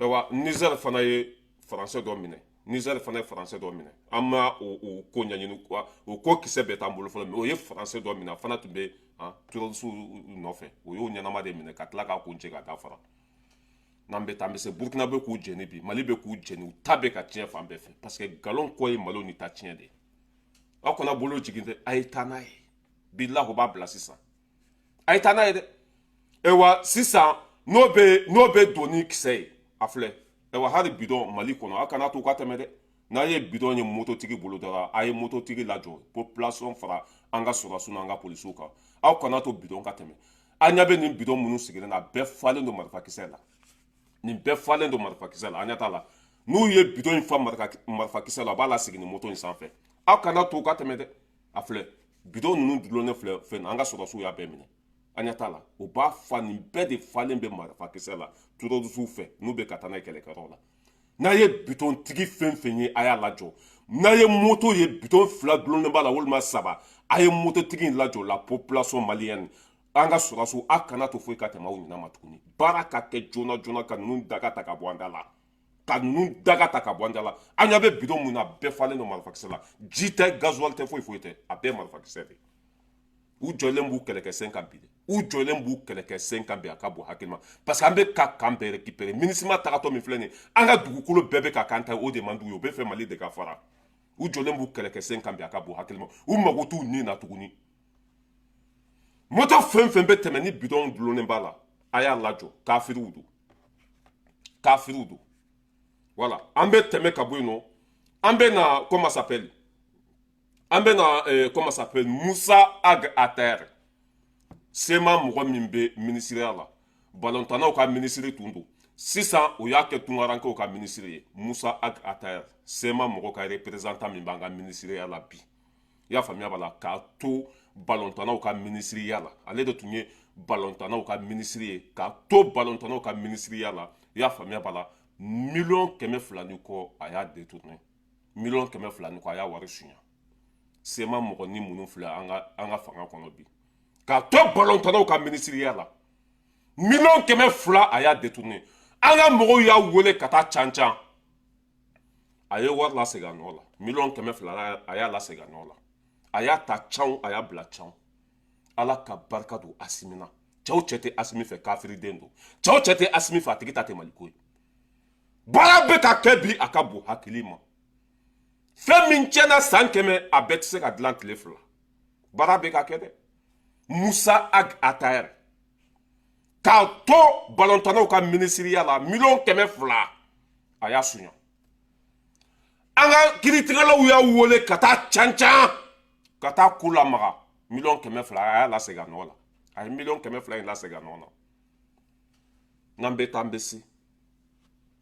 Ayiwa, Niger fana ye Faransɛ dɔ minɛ. Niger fana ye Faransɛ dɔ minɛ. An ma o ko ɲɛɲini, o ko kisɛ bɛɛ t'an bolo fɔlɔ. Mais o ye Faransɛ dɔ minɛ, a fana tun bɛ terroriste nɔfɛ. O y'o ɲɛnama de minɛ ka tila k'a kun cɛ ka taa fara. N'an bɛ taa, an bɛ se. Burukina bɛ k'u jɛni bi, Mali bɛ k'u jɛni, u ta bɛ ka tiɲɛ fan bɛɛ fɛ, parce que nkalon kɔ ye Malo ni ta tiɲɛ de ye. Aw kana bolo jigin dɛ, a ye taa n'a ye. Bilahi, o b'a bila sisan, a ye taa n'a ye dɛ. Ayiwa, sisan n'o bɛ don ni kisɛ ye, a filɛ. Ayiwa, hali bidɔn Mali kɔnɔ, aw kana to u ka tɛmɛ dɛ. N'a ye bidɔn ye mototigi bolo dɔrɔn, a ye mototigi lajɔ. Population fara an ka sɔrɔdasiw n'an ka polisiw kan, aw kana to bidɔn ka tɛmɛ. An ɲɛ bɛ nin bidɔn minnu sigilen na, a bɛɛ falen don marifakisɛ la. Nin bɛɛ falen don marifakisɛ la, an ɲɛ t'a la. N'u ye bidɔn in fa marifakisɛ la, a b'a lasigi nin moto in sanfɛ. Aw kana to u ka tɛmɛ dɛ. A filɛ, bidɔn ninnu dulonnen filɛ fɛn na, an ka sɔrɔdasiw y'a bɛɛ minɛ. An ɲɛ t'a la, o b'a fa. Nin bɛɛ de falen bɛ marifakisɛ la terrorisiw fɛ, n'u bɛ ka taa n'a ye kɛlɛkɛyɔrɔ la. N'a ye bitɔntigi fɛn fɛn ye, a y'a lajɔ. N'a ye moto ye, bitɔn fila dulonnen b'a la walima saba, a ye mototigi in lajɔ. La population malienne, an ka sɔrɔdasiw, a kana to foyi ka tɛmɛ aw ɲinɛ ma tuguni. Baara ka kɛ joona joona ka ninnu daga ta ka bɔ an da la, ka ninnu daga ta ka bɔ an da la. An ɲɛ bɛ bidɔn mun na, a bɛɛ falen don marifakisɛ la. Ji tɛ, gasoil tɛ, foyi foyi tɛ, a bɛɛ marifakisɛ de. U jɔlen b'u kɛlɛkɛsen kan bi dɛ, u jɔlen b'u kɛlɛkɛsen kan bi. A ka bon hakili ma, parce que an bɛ ka kan bɛɛ récupérer. MINUSMA tagatɔ min filɛ nin ye, an ka dugukolo bɛɛ bɛ ka kan ta ye. O de man d'u ye, u bɛ fɛ Mali de ka fara. U jɔlen b'u kɛlɛkɛsen kan bi, a ka bon hakili ma. U mago t'u ni na tuguni. Moto fɛn fɛn bɛ tɛmɛ ni bidɔn dulonnen b'a la, a y'a lajɔ. Kafiriw don, kafiriw don. Voilà, an bɛ tɛmɛ ka bɔ yen nɔ, an bɛ na, comment s'appelle, an bɛ na comment s'appelle, Moussa Ag Attaher. CMA mɔgɔ min bɛ minisiriya la, balontannaw ka minisiri tun don, sisan o y'a kɛ tunkarankew ka minisiri ye. Moussa Ag Attaher, CMA mɔgɔ ka représentant min b'an ka minisiriya la bi, i y'a faamuya b'a la, k'a to balontannaw ka minisiriya la, ale de tun ye balontannaw ka minisiri ye. K'a to balontannaw ka minisiriya la, i y'a faamuya b'a la, 200 millions ni kɔ, a y'a détourné. 200 millions ni kɔ, a y'a wari suɲɛ. CMA mɔgɔ ni minnu filɛ an ka fanga kɔnɔ bi, k'a to balontannaw ka minisiriya la, 200 000 a y'a détourné. An ka mɔgɔw y'a wele ka taa can can, a ye wari lasegin a nɔ la. 200 000, a y'a lasegin a nɔ la. A y'a ta can, a y'a bila can. Ala ka barika don Asimi na. Cɛw cɛ tɛ Asimi fɛ, kafiriden don. Cɛw cɛ tɛ Asimi fɛ, a tigi ta tɛ Maliko ye. Baara bɛ ka kɛ bi, a ka bon hakili ma. Fɛn min tiɲɛna san 100, a bɛɛ tɛ se ka dilan tile 2. Baara bɛ ka kɛ dɛ. Musa Ag Atayɛrɛ, k'a to balontannaw ka minisiriya la, 200 000, a y'a suɲa. An ka kiiritigɛlaw y'a wele ka taa can can, ka taa ko lamaga. 200 000, a y'a lasegin a nɔ la. A ye 200 000 in lasegin a nɔ la. N'an bɛ taa, an bɛ se.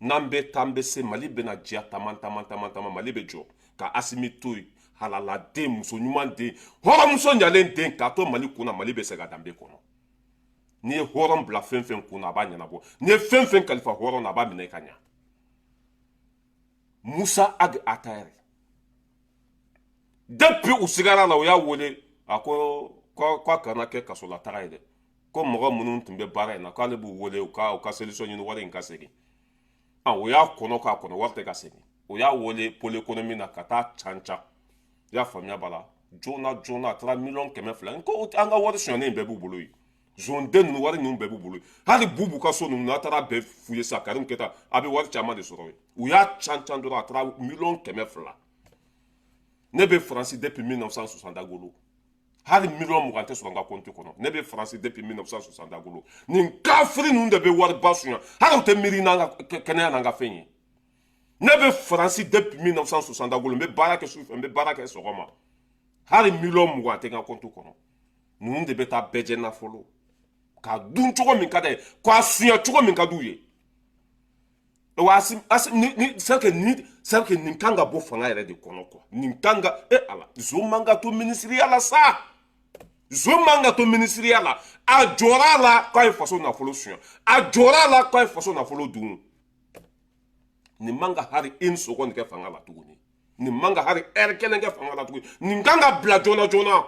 N'an bɛ taa, an bɛ se. Mali bɛna diya tama tama tama tama. Mali bɛ jɔ ka Asimi to yen. Halaladen, muso ɲuman den, hɔrɔnmuso ɲalen den, k'a to Mali kunna. Mali bɛ segin a danbe kɔnɔ. N'i ye hɔrɔn bila fɛn fɛn kunna, a b'a ɲɛnabɔ. N'i ye fɛn fɛn kalifa hɔrɔn na, a b'a minɛ ka ɲa. Musa Ag Atayɛrɛ, depuis u sigara la, u y'a wele, a ko k'a kana kɛ kasolataga ye dɛ, ko mɔgɔ minnu tun bɛ baara in na, k'ale b'u wele, u ka solution ɲini, wari in ka segin. Ah, o y'a kɔnɔ k'a kɔnɔ, wari tɛ ka segin. O y'a wele pôle économie na ka taa can can. I y'a faamuya b'a la joona joona. A taara 200 000 ko an ka wari sonyalen bɛɛ b'u bolo yen. Zonden ninnu, wari ninnu bɛɛ b'u bolo. Hali Bubu ka so ninnu, n'a taara bɛɛ f'u ye sa, Karim Keta, a bɛ wari caman de sɔrɔ yen. U y'a can can dɔrɔn, a taara 200 000. Ne bɛ Faransi depuis 1960 golo, hali 20 000 tɛ sɔrɔ n ka compte kɔnɔ. Ne bɛ Faransi depuis 1960 golo. Nin kafiri ninnu de bɛ wariba suɲa, hali u tɛ miiri n'an ka kɛnɛya n'an ka fɛn ye. Ne bɛ Faransi depuis 1960 golo, n bɛ baara kɛ sufɛ, n bɛ baara kɛ sɔgɔma, hali 20 000 tɛ n ka compte kɔnɔ. Ninnu de bɛ taa bɛɛ jɛ nafolo k'a dun cogo min ka d'a ye, k'a suɲɛ cogo min ka d'u ye. Wa asi asi ni ni c'est que ni c'est que nin kan ka bɔ fanga yɛrɛ de kɔnɔ quoi. Nin kan ka e ala, zon man ka to minisiriya la sa, zon man ka to minisiriya la. A jɔra a la k'a ye faso nafolo suɲɛ, a jɔra a la k'a ye faso nafolo dun. Nin man ka hali une seconde kɛ fanga la tuguni. Nin man ka hali heure kelen kɛ fanga la tuguni. Nin kan ka bila joona joona.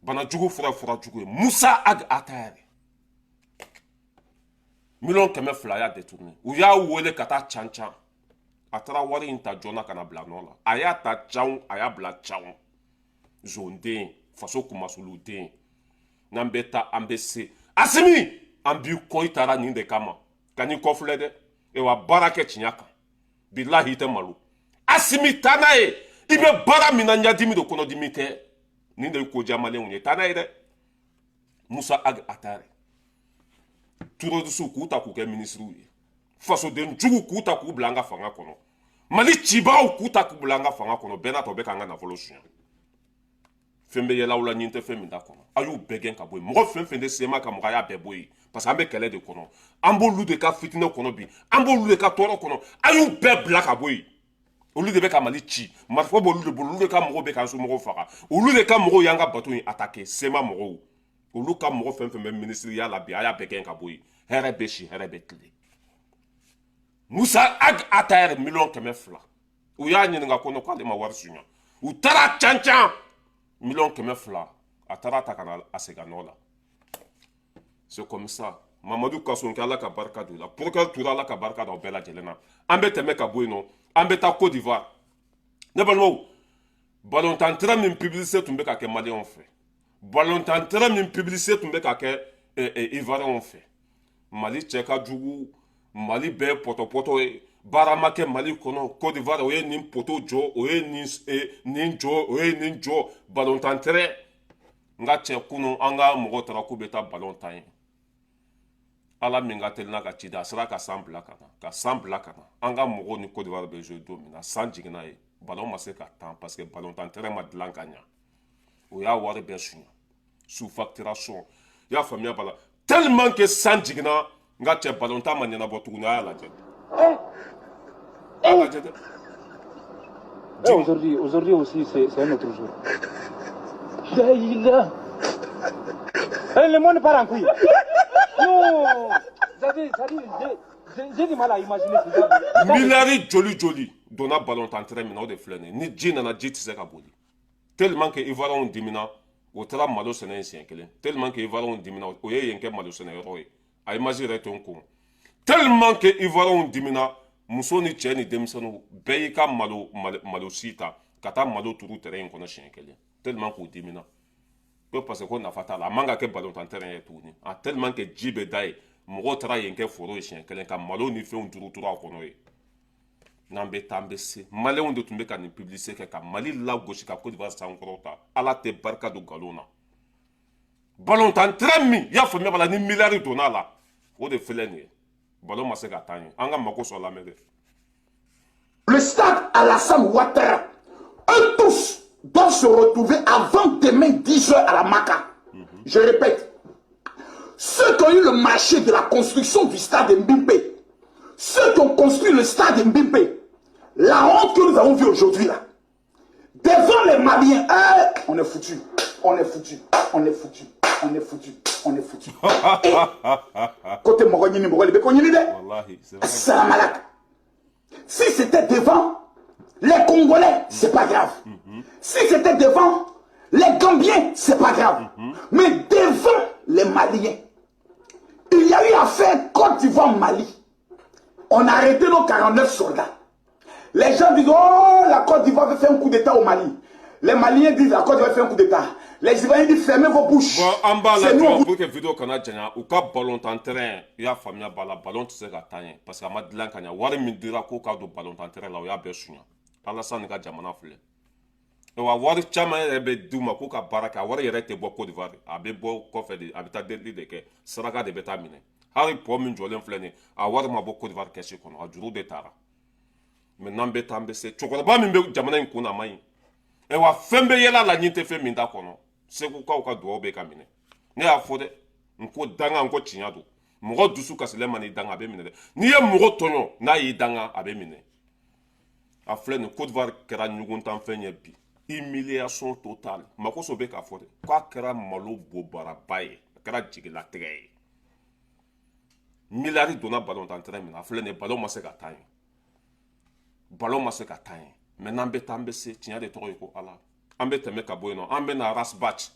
Banajugu fura ye fura jugu ye. Musa Ag Atayɛrɛ, 200 000 y'a détourné. U y'a wele ka taa can can, a taara wari in ta joona ka na bila nɔ la. A y'a ta can, a y'a bila can. Zonden, faso kumasoluden. N'an bɛ taa, an bɛ se. Asimi, an b'i kɔ. I taara nin de kama, ka n'i kɔ filɛ dɛ. Wa baara kɛ tiɲɛ kan, bilahi, i tɛ malo. Asimi, taa n'a ye. I bɛ baara min na, ɲadimi don, kɔnɔdimi tɛ. Nin de ye ko diya maliyɛnw ye. Taa n'a ye dɛ. Musa Ag Atayɛrɛ, terroriste k'u ta k'u kɛ minisiriw ye, fasoden jugu k'u ta k'u bila an ka fanga kɔnɔ, Mali cibagaw k'u ta k'u bila an ka fanga kɔnɔ, bɛɛ n'a ta, u bɛ k'an ka nafolo suɲɛ. Fɛn bɛ yɛlɛ aw la, ɲin tɛ fɛn min t'a kɔnɔ. A y'u bɛɛ gɛn ka bɔ yen. Mɔgɔ fɛn fɛn tɛ CMA ka mɔgɔ, a y'a bɛɛ bɔ yen, parce que an bɛ kɛlɛ de kɔnɔ. An b'olu de ka fitinɛ kɔnɔ bi, an b'olu de ka tɔɔrɔ kɔnɔ. A y'u bɛɛ bila ka bɔ yen. Olu de bɛ ka Mali ci, marifa b'olu de bolo, olu de ka mɔgɔw bɛ k'an somɔgɔw faga, olu de ka mɔgɔw y'an ka bateau in attaqué. CMA mɔgɔw, olu ka mɔgɔ fɛn fɛn bɛ minisiriya la bi, a y'a bɛɛ gɛn ka bɔ yen. Hɛrɛ bɛ si, hɛrɛ bɛ tile. Musa Ag Atayɛrɛ, 200 000, u y'a ɲininka ko k'ale ma wari suɲɛ. U taara can can, 200 000, a taara ta ka na a segin a nɔ la. C'est comme ça. Mamadu Kassogué, Ala ka barika don la. Procureur Ture, Ala ka barika don bɛɛ lajɛlen na. An bɛ tɛmɛ ka bɔ yen nɔ, an bɛ taa Côte d'Ivoire. Ne balimaw, ballontan terrain min publicité tun bɛ ka kɛ maliyɛnw fɛ, ballontan terrain min publicité tun bɛ ka kɛ Ivoiriyɛnw fɛ, Mali cɛ ka jugu, Mali bɛɛ pɔtɔpɔtɔ ye, baara ma kɛ Mali kɔnɔ. Côte d'Ivoire, o ye nin poteau jɔ, o ye nin jɔ, o ye nin jɔ, ballontan terrain. N ka cɛ, kunun an ka mɔgɔw taara k'u bɛ taa ballon tan ye. Ala min ka teli n'a ka ci da, a sera ka san bila ka na, ka san bila ka na. An ka mɔgɔw ni Côte d'Ivoire bɛ jouer don min na, san jiginna ye, ballon ma se ka tan, parce que ballon tan terrain ma dilan ka ɲa. O y'a wari bɛɛ suɲɛ, sous facturation. I y'a faamuya b'a la, tellement que san jiginna, n ka cɛ, ballon tan ma ɲɛnabɔ tuguni. A y'a lajɛ, a y'a lajɛ dɛ. Aujourd'hui, aujourd'hui aussi, c'est un autre jour. La Eh, le monde part en couille. Non, c'est-à-dire, j'ai du mal à imaginer ce genre de Miliyari joli joli donna ballon tan terrain min na, o de filɛ nin ye. Ni ji nana, ji tɛ se ka boli. Tellement que Ivoiriens dimina, o taara malo sɛnɛ yen siɲɛ kelen. Tellement que Ivoiriens dimina, o ye yen kɛ malo sɛnɛyɔrɔ ye. A image yɛrɛ tɛ n kun. Tellement que Ivoiriens dimina, muso ni cɛ ni denmisɛnninw bɛɛ y'i ka malo malo si ta ka taa malo turu terrain in kɔnɔ siɲɛ kelen, tellement k'u dimina ko parce que ko nafa t'a la, a man ka kɛ balontan terrain ye tuguni. A tellement que ji bɛ da yen, mɔgɔw taara yen kɛ foro ye siɲɛ kelen ka malo ni fɛnw turu turu a kɔnɔ ye. N'an bɛ taa, an bɛ se. Maliyɛnw de tun bɛ ka nin publicité kɛ ka Mali lagosi ka Côte d'Ivoire sankɔrɔta. Ala tɛ barika don nkalon na. Balontan terrain min, i y'a faamuya b'a la, ni miliyari donna a la, o de filɛ nin ye. Ballon ma se ka taa ɲɛ. An ka mako sɔrɔ lamɛn dɛ. Le stade Alassane Ouattara, eux tous doivent se retrouver avant demain 10h à la Maca. Je répète, ceux qui ont eu le marché de la construction du stade Ébimpé, ceux qui ont construit le stade Ébimpé, la honte que nous avons vue aujourd'hui là, devant les Maliens, eh, on est foutu, on est foutu, on est foutu, on est foutu, on est foutu. Et, côté mɔgɔ ɲini mɔgɔ de bɛ ko ɲini dɛ. Wallahi, c'est vrai. Salam alaikum. Si c'était devant les Congolais, c'est pas grave. Si c'était devant les Gambiens, c'est pas grave. Mais devant les Maliens, il y a eu affaire Côte d'Ivoire-Mali. On a arrêté nos 49 soldats. Les gens disent, oh, la Côte d'Ivoire veut faire un coup d'État au Mali. Les Maliens disent, la Côte d'Ivoire fait un coup d'État. Les Ivoiriens disent, fermez vos bouches. Bon, an b'a C'est nous, on lajɔ vous pour que vidéo kana janya. U ka balontan terrain, i y'a faamuya b'a la, ballon tɛ se ka taa ɲɛ parce que a ma dilan ka ɲɛ. Wari min dira ko k'a don balontan terrain la, o y'a bɛɛ suɲa. Alassane ka jamana filɛ wa, wari caman yɛrɛ bɛ d'u ma k'u ka baara kɛ, a wari yɛrɛ tɛ bɔ Côte d'Ivoire, a bɛ bɔ kɔfɛ de, a bɛ taa delili de kɛ, saraka de bɛ taa minɛ. Hali pont min jɔlen filɛ nin ye, a wari ma bɔ Côte d'Ivoire kɛsi kɔnɔ, a juru de taara. Mais n'an bɛ taa, an bɛ se. Cɛkɔrɔba min bɛ jamana in kun na, a man ɲi wa, fɛn bɛ yɛlɛ a la, ɲin tɛ fɛn min t'a kɔnɔ. Segukaw ka dugawu bɛ ka minɛ. Ne y'a fɔ dɛ, n ko danga, n ko tiɲɛ don. Mɔgɔ dusu kasilen man n'i danga, a bɛ minɛ dɛ. N'i ye mɔgɔ tɔɲɔ, n'a y'i danga, a bɛ minɛ. A filɛ nin, Côte d'Ivoire kɛra ɲuguntanfɛn ye bi, humiliation totale. Makoso bɛ k'a fɔ dɛ k'a kɛra malo bobaraba ye, a kɛra jigilatigɛ ye. Miliyari donna balontan terrain min na, a filɛ nin ye, ballon ma se ka taa yen, ballon ma se ka taa yen. Mais n'an bɛ taa, an bɛ se. Tiɲɛ de tɔgɔ ye ko Ala. An bɛ tɛmɛ ka bɔ yen nɔ, an bɛ na Ras Bath.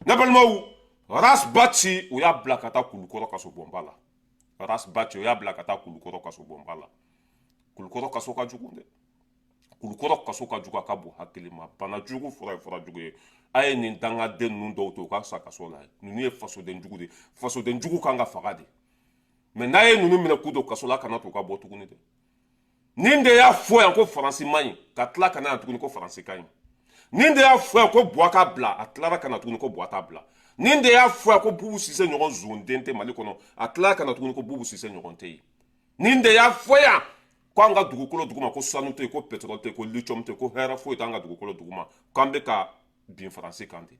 Ne balimaw, Ras Bath, u y'a bila ka taa Kulukɔrɔ kaso bonba la. Ras Bath, u y'a bila ka taa Kulukɔrɔ kaso bonba la. Kulukɔrɔ kaso ka jugu dɛ, Kulukɔrɔ kaso ka jugu, a ka bon hakili ma. Bana jugu fura ye fura jugu ye. A ye nin dangaden ninnu dɔw to u ka sa kaso la. Ninnu ye fasoden jugu de ye, fasoden jugu kan ka faga de. Mais n'a ye ninnu minɛ k'u don kaso la, kana t'u ka bɔ tuguni dɛ. Nin de y'a fɔ yan ko Faransi man ɲi, ka tila ka na yan tuguni ko Faransi ka ɲi. Nin de y'a fɔ yan ko Buwa ka bila, a tilara ka na tuguni ko Buwa t'a bila. Nin de y'a fɔ yan ko Bubu Sise ɲɔgɔn zonden tɛ Mali kɔnɔ, a tilara ka na tuguni ko Bubu Sise ɲɔgɔn tɛ yen. Nin de y'a fɔ yan ko an ka dugukolo duguma ko sanu tɛ yen, ko pétrole tɛ yen, ko lithium tɛ yen, ko hɛrɛ foyi t'an ka dugukolo duguma, k'an bɛ ka bin Faransi kan de,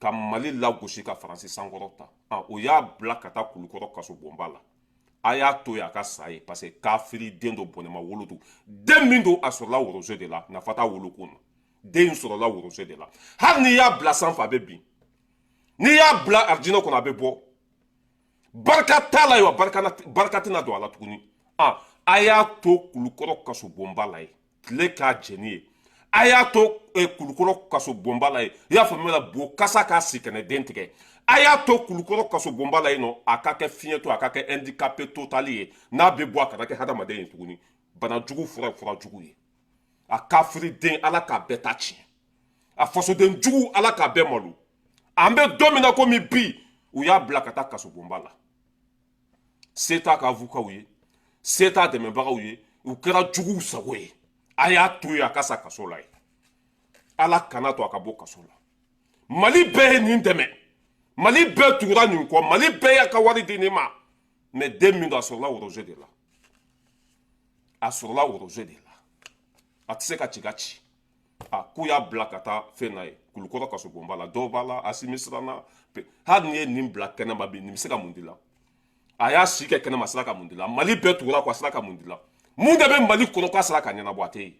ka Mali lagosi ka Faransi sankɔrɔ ta. O y'a bila ka taa Kulukɔrɔ kaso bonba la. A y'a to yen a ka sa ye, parce que kafiri den don, bɔnɛma wolo don. Den min don, a sɔrɔla woroso de la, nafa t'a wolokun na. Den in sɔrɔla woroso de la. Hali n'i y'a bila sanfɛ, a bɛ bin. N'i y'a bila arijinɛ kɔnɔ, a bɛ bɔ. Barika t'a la yen wa, barika tɛna don a la tuguni. A y'a to Kulukɔrɔ kaso bonba la yen, tile k'a jɛni ye. A y'a to Kulukɔrɔ kaso bonba la yen, i y'a faamuya la, bo kasa k'a si kɛnɛ den tigɛ. A y'a to Kulukɔrɔ kaso bonba la yen nɔ, a ka kɛ fiɲɛ to, a ka kɛ handicapé total ye. N'a bɛ bɔ, a kana kɛ hadamaden ye tuguni. Bana jugu fura ye fura jugu ye. A kafiri den, Ala k'a bɛɛ ta tiɲɛ. A fasoden jugu, Ala k'a bɛɛ malo. An bɛ don min na komi bi, u y'a bila ka taa kaso bonba la. Se t'a ka avocats ye, se t'a dɛmɛbagaw ye, u kɛra juguw sago ye. A y'a to yen a ka sa kaso la yen. Ala kana to a ka bɔ kaso la. Mali bɛɛ ye nin dɛmɛ, Mali bɛɛ tugura nin kɔ, Mali bɛɛ y'a ka wari di nin ma. Mais den min don, a sɔrɔla worozo de la, a sɔrɔla worozo de la, a tɛ se ka ci ka ci. A k'u y'a bila ka taa fɛn na ye Kulukɔrɔ kaso bonba la. Dɔw b'a la, Asimi siranna. Hali n'i ye nin bila kɛnɛma bi, nin bɛ se ka mun di la? A y'a si kɛ kɛnɛma, sera ka mun di la? Mali bɛɛ tugura kɔ, a sera ka mun di la? Mun de bɛ Mali kɔnɔ k'a sera ka ɲɛnabɔ? A tɛ yen.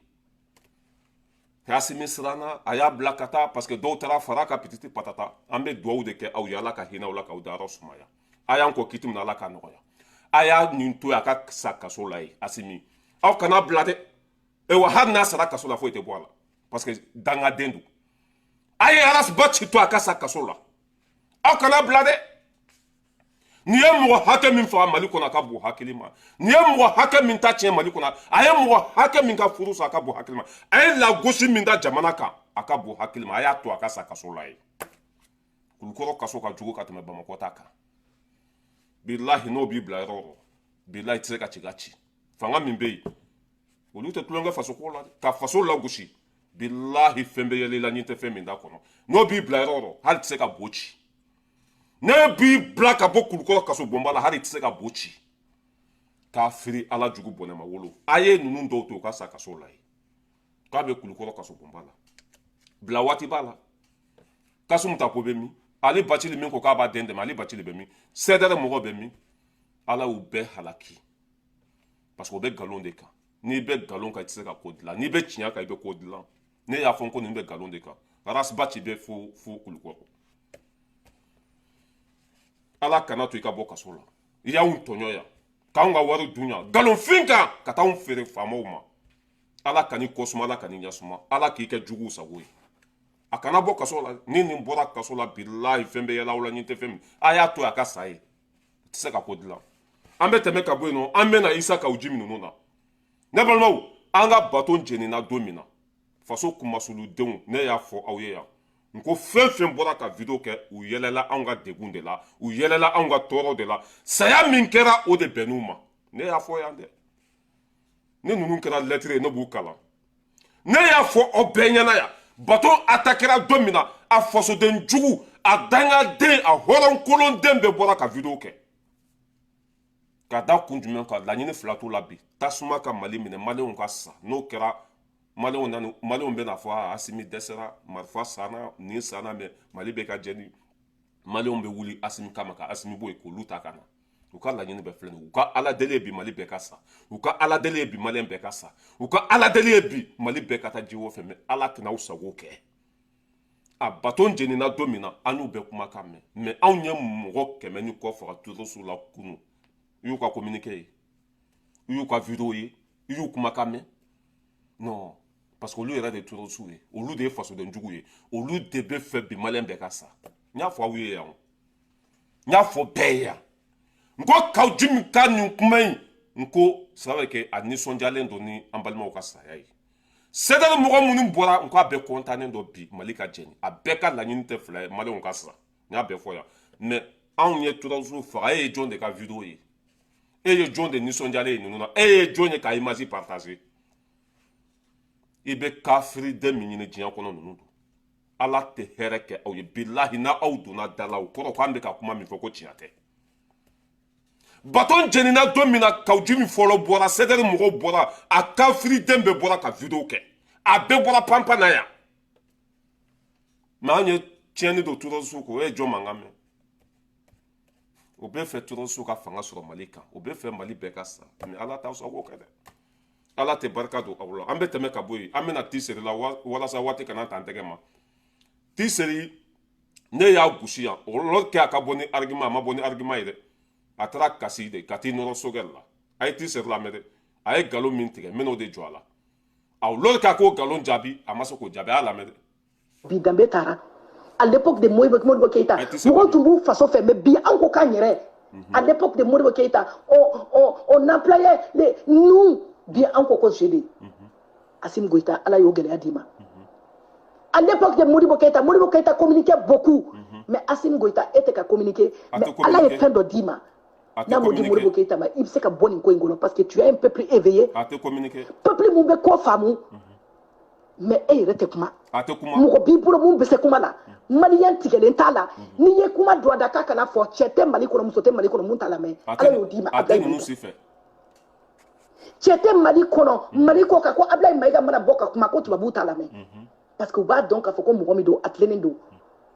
Asimi siranna, a y'a bila ka taa parce que dɔw taara fara ka pititi patata. An bɛ dugawu de kɛ aw ye, Ala ka hinɛ aw la k'aw dayɔrɔ sumaya. A y'an kɔ kiti min na, Ala ka nɔgɔya. A y'a nin to yen a ka sa kaso la yen. Asimi, aw kana bila dɛ. Ewa, hali n'a sara kaso la, foyi tɛ bɔ a la. Parce que dangaden don. A ye Ras Bath to a ka sa kaso la, aw kana bila dɛ. Nin ye mɔgɔ hakɛ min faga Mali kɔnɔ, a ka bon hakili ma. Nin ye mɔgɔ hakɛ min ta tiɲɛ Mali kɔnɔ, a ye mɔgɔ hakɛ min ka furu sa, a ka bon hakili ma. A ye lagosi min da jamana kan, a ka bon hakili ma. A y'a to a ka sa kaso la ye. Kulukɔrɔ kaso ka jugu ka tɛmɛ Bamakɔ ta kan. Bilahi, n'o b'i bila yɔrɔ o yɔrɔ, bilahi, i tɛ se ka ci ka ci. Fanga min bɛ yen, olu tɛ tulonkɛ faso ko la ka faso lagosi. Bilahi, fɛn bɛ yɛlɛ i la n'i tɛ fɛn min da kɔnɔ. N'o b'i bila yɔrɔ o yɔrɔ, hali tɛ se ka bo ci. Ne b'i bila ka bɔ Kulukɔrɔ kaso bonba la, hali tɛ se ka bo ci k'a firi. Ala jugu bɔnɛ ma wolo. A ye ninnu dɔw to u ka sa kaso la ye. K'a bɛ Kulukɔrɔ kaso bonba la, bila waati b'a la. Kasumu Tapo bɛ min? Ale Bacili min ko k'a b'a den dɛmɛ, ale Bacili bɛ min? CDR mɔgɔ bɛ min? Ala y'u bɛɛ halaki, parce que o bɛ nkalon de kan. N'i bɛ nkalon kan, i tɛ se ka ko dilan. N'i bɛ tiɲɛ kan, i bɛ ko dilan. Ne y'a fɔ ko ninnu bɛ nkalon de kan. Ras Bath bɛ fo Kulukɔrɔ. Ala kana to i ka bɔ kaso la. I y'anw tɔɲɔ yan, k'anw ka wari dun yan nkalonfin kan, ka t'anw feere faamaw ma. Ala kan'i kɔsuma, Ala kan'i ɲɛsuma, Ala k'i kɛ juguw sago ye. A kana bɔ kaso la. Ni nin bɔra kaso la, bilahi, fɛn bɛ yɛlɛ aw la ni tɛ fɛn min. A y'a to a ka sa ye, tɛ se ka ko dilan. An bɛ tɛmɛ ka bɔ yen nɔ, an bɛ na Isa Kawu Jim ninnu na. Ne balimaw, an ka bato jenina don min na, faso kumasuludenw, ne y'a fɔ aw ye yan, n ko fɛn fɛn bɔra ka vidéo kɛ, u yɛlɛla anw ka degun de la, u yɛlɛla anw ka tɔɔrɔ de la. Saya min kɛra, o de bɛnn'u ma. Ne y'a fɔ yan dɛ. Ni ninnu kɛra lɛtiri ye, ne b'u kalan. Ne y'a fɔ aw bɛɛ ɲɛna yan, bato atakɛra don min na, a fasoden jugu, a dangaden, a hɔrɔnkolonden bɛɛ bɔra ka vidéo kɛ. Ka da kun jumɛn kan? Laɲini fila t'u la bi: tasuma ka Mali minɛ, Maliyɛnw ka sa. N'o kɛra, Maliyɛnw nani, Maliyɛnw bɛna fɔ a Asimi dɛsɛra, marifa sanna, nin sanna, mɛ Mali bɛ ka jɛni. Maliyɛnw bɛ wuli Asimi kama ka Asimi bɔ yen k'olu ta ka na. U ka laɲini bɛɛ filɛ nin ye. U ka Ala deli ye bi Mali bɛɛ ka sa. U ka Ala deli ye bi Maliyɛn bɛɛ ka sa. U ka Ala deli ye bi Mali bɛɛ ka taa jiwo fɛ. Mɛ Ala tɛna aw sago kɛ. A bato jenina don min na, an y'u bɛɛ kumakan mɛn. Mɛ anw ye mɔgɔ 100 ni kɔ faga terroriste la kunun. I y'u ka communiqué ye, i y'u ka vidéo ye, i y'u kumakan mɛn? Non, parce que olu yɛrɛ de ye terroriste ye, olu de ye fasoden jugu ye, olu de bɛ fɛ bi Maliyɛn bɛɛ ka sa. N y'a fɔ aw ye yan, n y'a fɔ bɛɛ ye yan, n ko Kawu Jim ka nin kuma in, n ko ça veut que a nisɔndiyalen don ni an balimaw ka saya ye. CDR mɔgɔ minnu bɔra, n ko a bɛɛ kɔntannen don bi Mali ka jɛni. A bɛɛ ka laɲini tɛ fila ye, Maliyɛnw ka sa. N y'a bɛɛ fɔ yan. Mɛ anw ye terroriste faga, e ye jɔn de ka vidéo ye? E ye jɔn de nisɔndiyalen ye ninnu na? E ye jɔn ye ka image partager? I bɛ kafiriden min ɲini diɲɛ kɔnɔ, ninnu don. Ala tɛ hɛrɛ kɛ aw ye. Bilahi, n'a aw donna da la, o kɔrɔ k'an bɛ ka kuma min fɔ ko tiɲɛ tɛ. Bato jenina don min na, Kawu Jim fɔlɔ bɔra, CDR mɔgɔw bɔra, a kafiriden bɛɛ bɔra ka vidéo kɛ, a bɛɛ bɔra panpan na yan. Mɛ an ye tiɲɛni don terroriste ko, o ye jɔn mankan mɛn? O bɛ fɛ terroriste ka fanga sɔrɔ Mali kan, o bɛ fɛ Mali bɛɛ ka sa. Mɛ Ala t'aw sago kɛ dɛ. Ala tɛ barika don aw la. An bɛ tɛmɛ ka bɔ yen, an bɛna Tiseri la walasa waati kana t'an tɛgɛ ma. Tiseri, ne y'a gosi yan o yɔrɔ kɛ, a ka bɔ ni argument. A ma bɔ ni argument ye dɛ. A taara kasi de ka t'i nɔrɔ sogɛli la. A ye Tiseri lamɛn dɛ. A ye nkalon min tigɛ, n bɛn'o de jɔ a la. A lɔri k'a ko nkalon jaabi, a ma se k'o jaabi. A y'a lamɛn dɛ. Bi danbe taara. À l'époque de Modibo Keïta, mɔgɔw tun b'u faso fɛ, mais bi an ko k'an yɛrɛ. À l'époque de Modibo Keïta, on employait les nous. Bi an ko ko je de. Assimi Goïta, Ala y'o gɛlɛya d'i ma. À l'époque de Modibo Keïta, Modibo Keïta communiquait beaucoup, mais Assimi Goïta, e tɛ ka communiquer. Mais Ala ye fɛn dɔ d'i ma, n'a m'o di Modibo Keïta ma, i bɛ se ka bɔ nin ko in kɔnɔ, parce que tu es un peuple éveillé. A tɛ communiquer. Peuple mun bɛ ko faamu, mais e yɛrɛ tɛ kuma. A tɛ kuma. Mɔgɔ b'i bolo mun bɛ se kuma la, Maliyɛn tigɛlen t'a la. N'i ye kuma don a da k'a kana fɔ, cɛ tɛ Mali kɔnɔ, muso tɛ Mali kɔnɔ mun t'a lamɛn. Ala y'o d'i ma. A tɛ ninnu si fɛ. Cɛ tɛ Mali kɔnɔ, Mali kɔ kan, ko Ablaye Mayiga mana bɔ ka kuma, ko tubabuw t'a lamɛn, parce que u b'a dɔn k'a fɔ ko mɔgɔ min don, a tilennen don.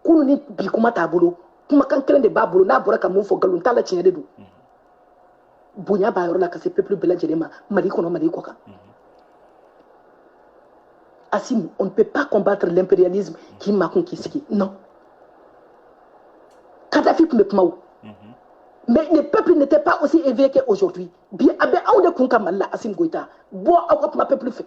Kunun ni bi, kuma t'a bolo, kumakan kelen de b'a bolo. N'a bɔra ka mun fɔ, nkalon t'a la, tiɲɛ de don. Bonya b'a yɔrɔ la ka se peuple bɛɛ lajɛlen ma, Mali kɔnɔ, Mali kɔ kan. Assimi, on ne peut pas combattre l'impérialisme k'i makun k'i sigi. Non. Kadhafi tun bɛ kuma o. Mais le peuple n'était pas aussi éveillé qu'aujourd'hui. Bi a bɛ anw de kun ka Mali la. Assimi Goïta, bɔ aw ka kuma peuple fɛ.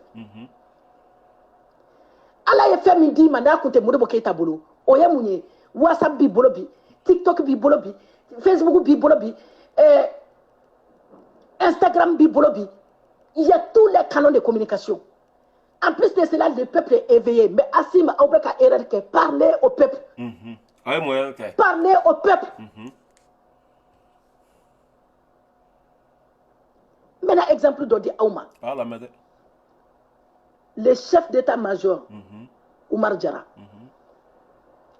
ye fɛn min d'i ma n'a kun tɛ Modibo Keyita bolo, o ye mun ye? WhatsApp b'i bolo bi, TikTok b'i bolo bi, Facebook b'i bolo bi, Instagram b'i bolo bi. Il y a tous les canaux de communication. En plus de cela, le peuple est éveillé. Mais Assimi, aw bɛ ka erreur kɛ. Parlez au peuple. A ye mun erreur kɛ? Parlez au peuple. N bɛna exemple dɔ di aw ma. A y'a lamɛn dɛ. Le chef d'état-major, Oumar Diarra,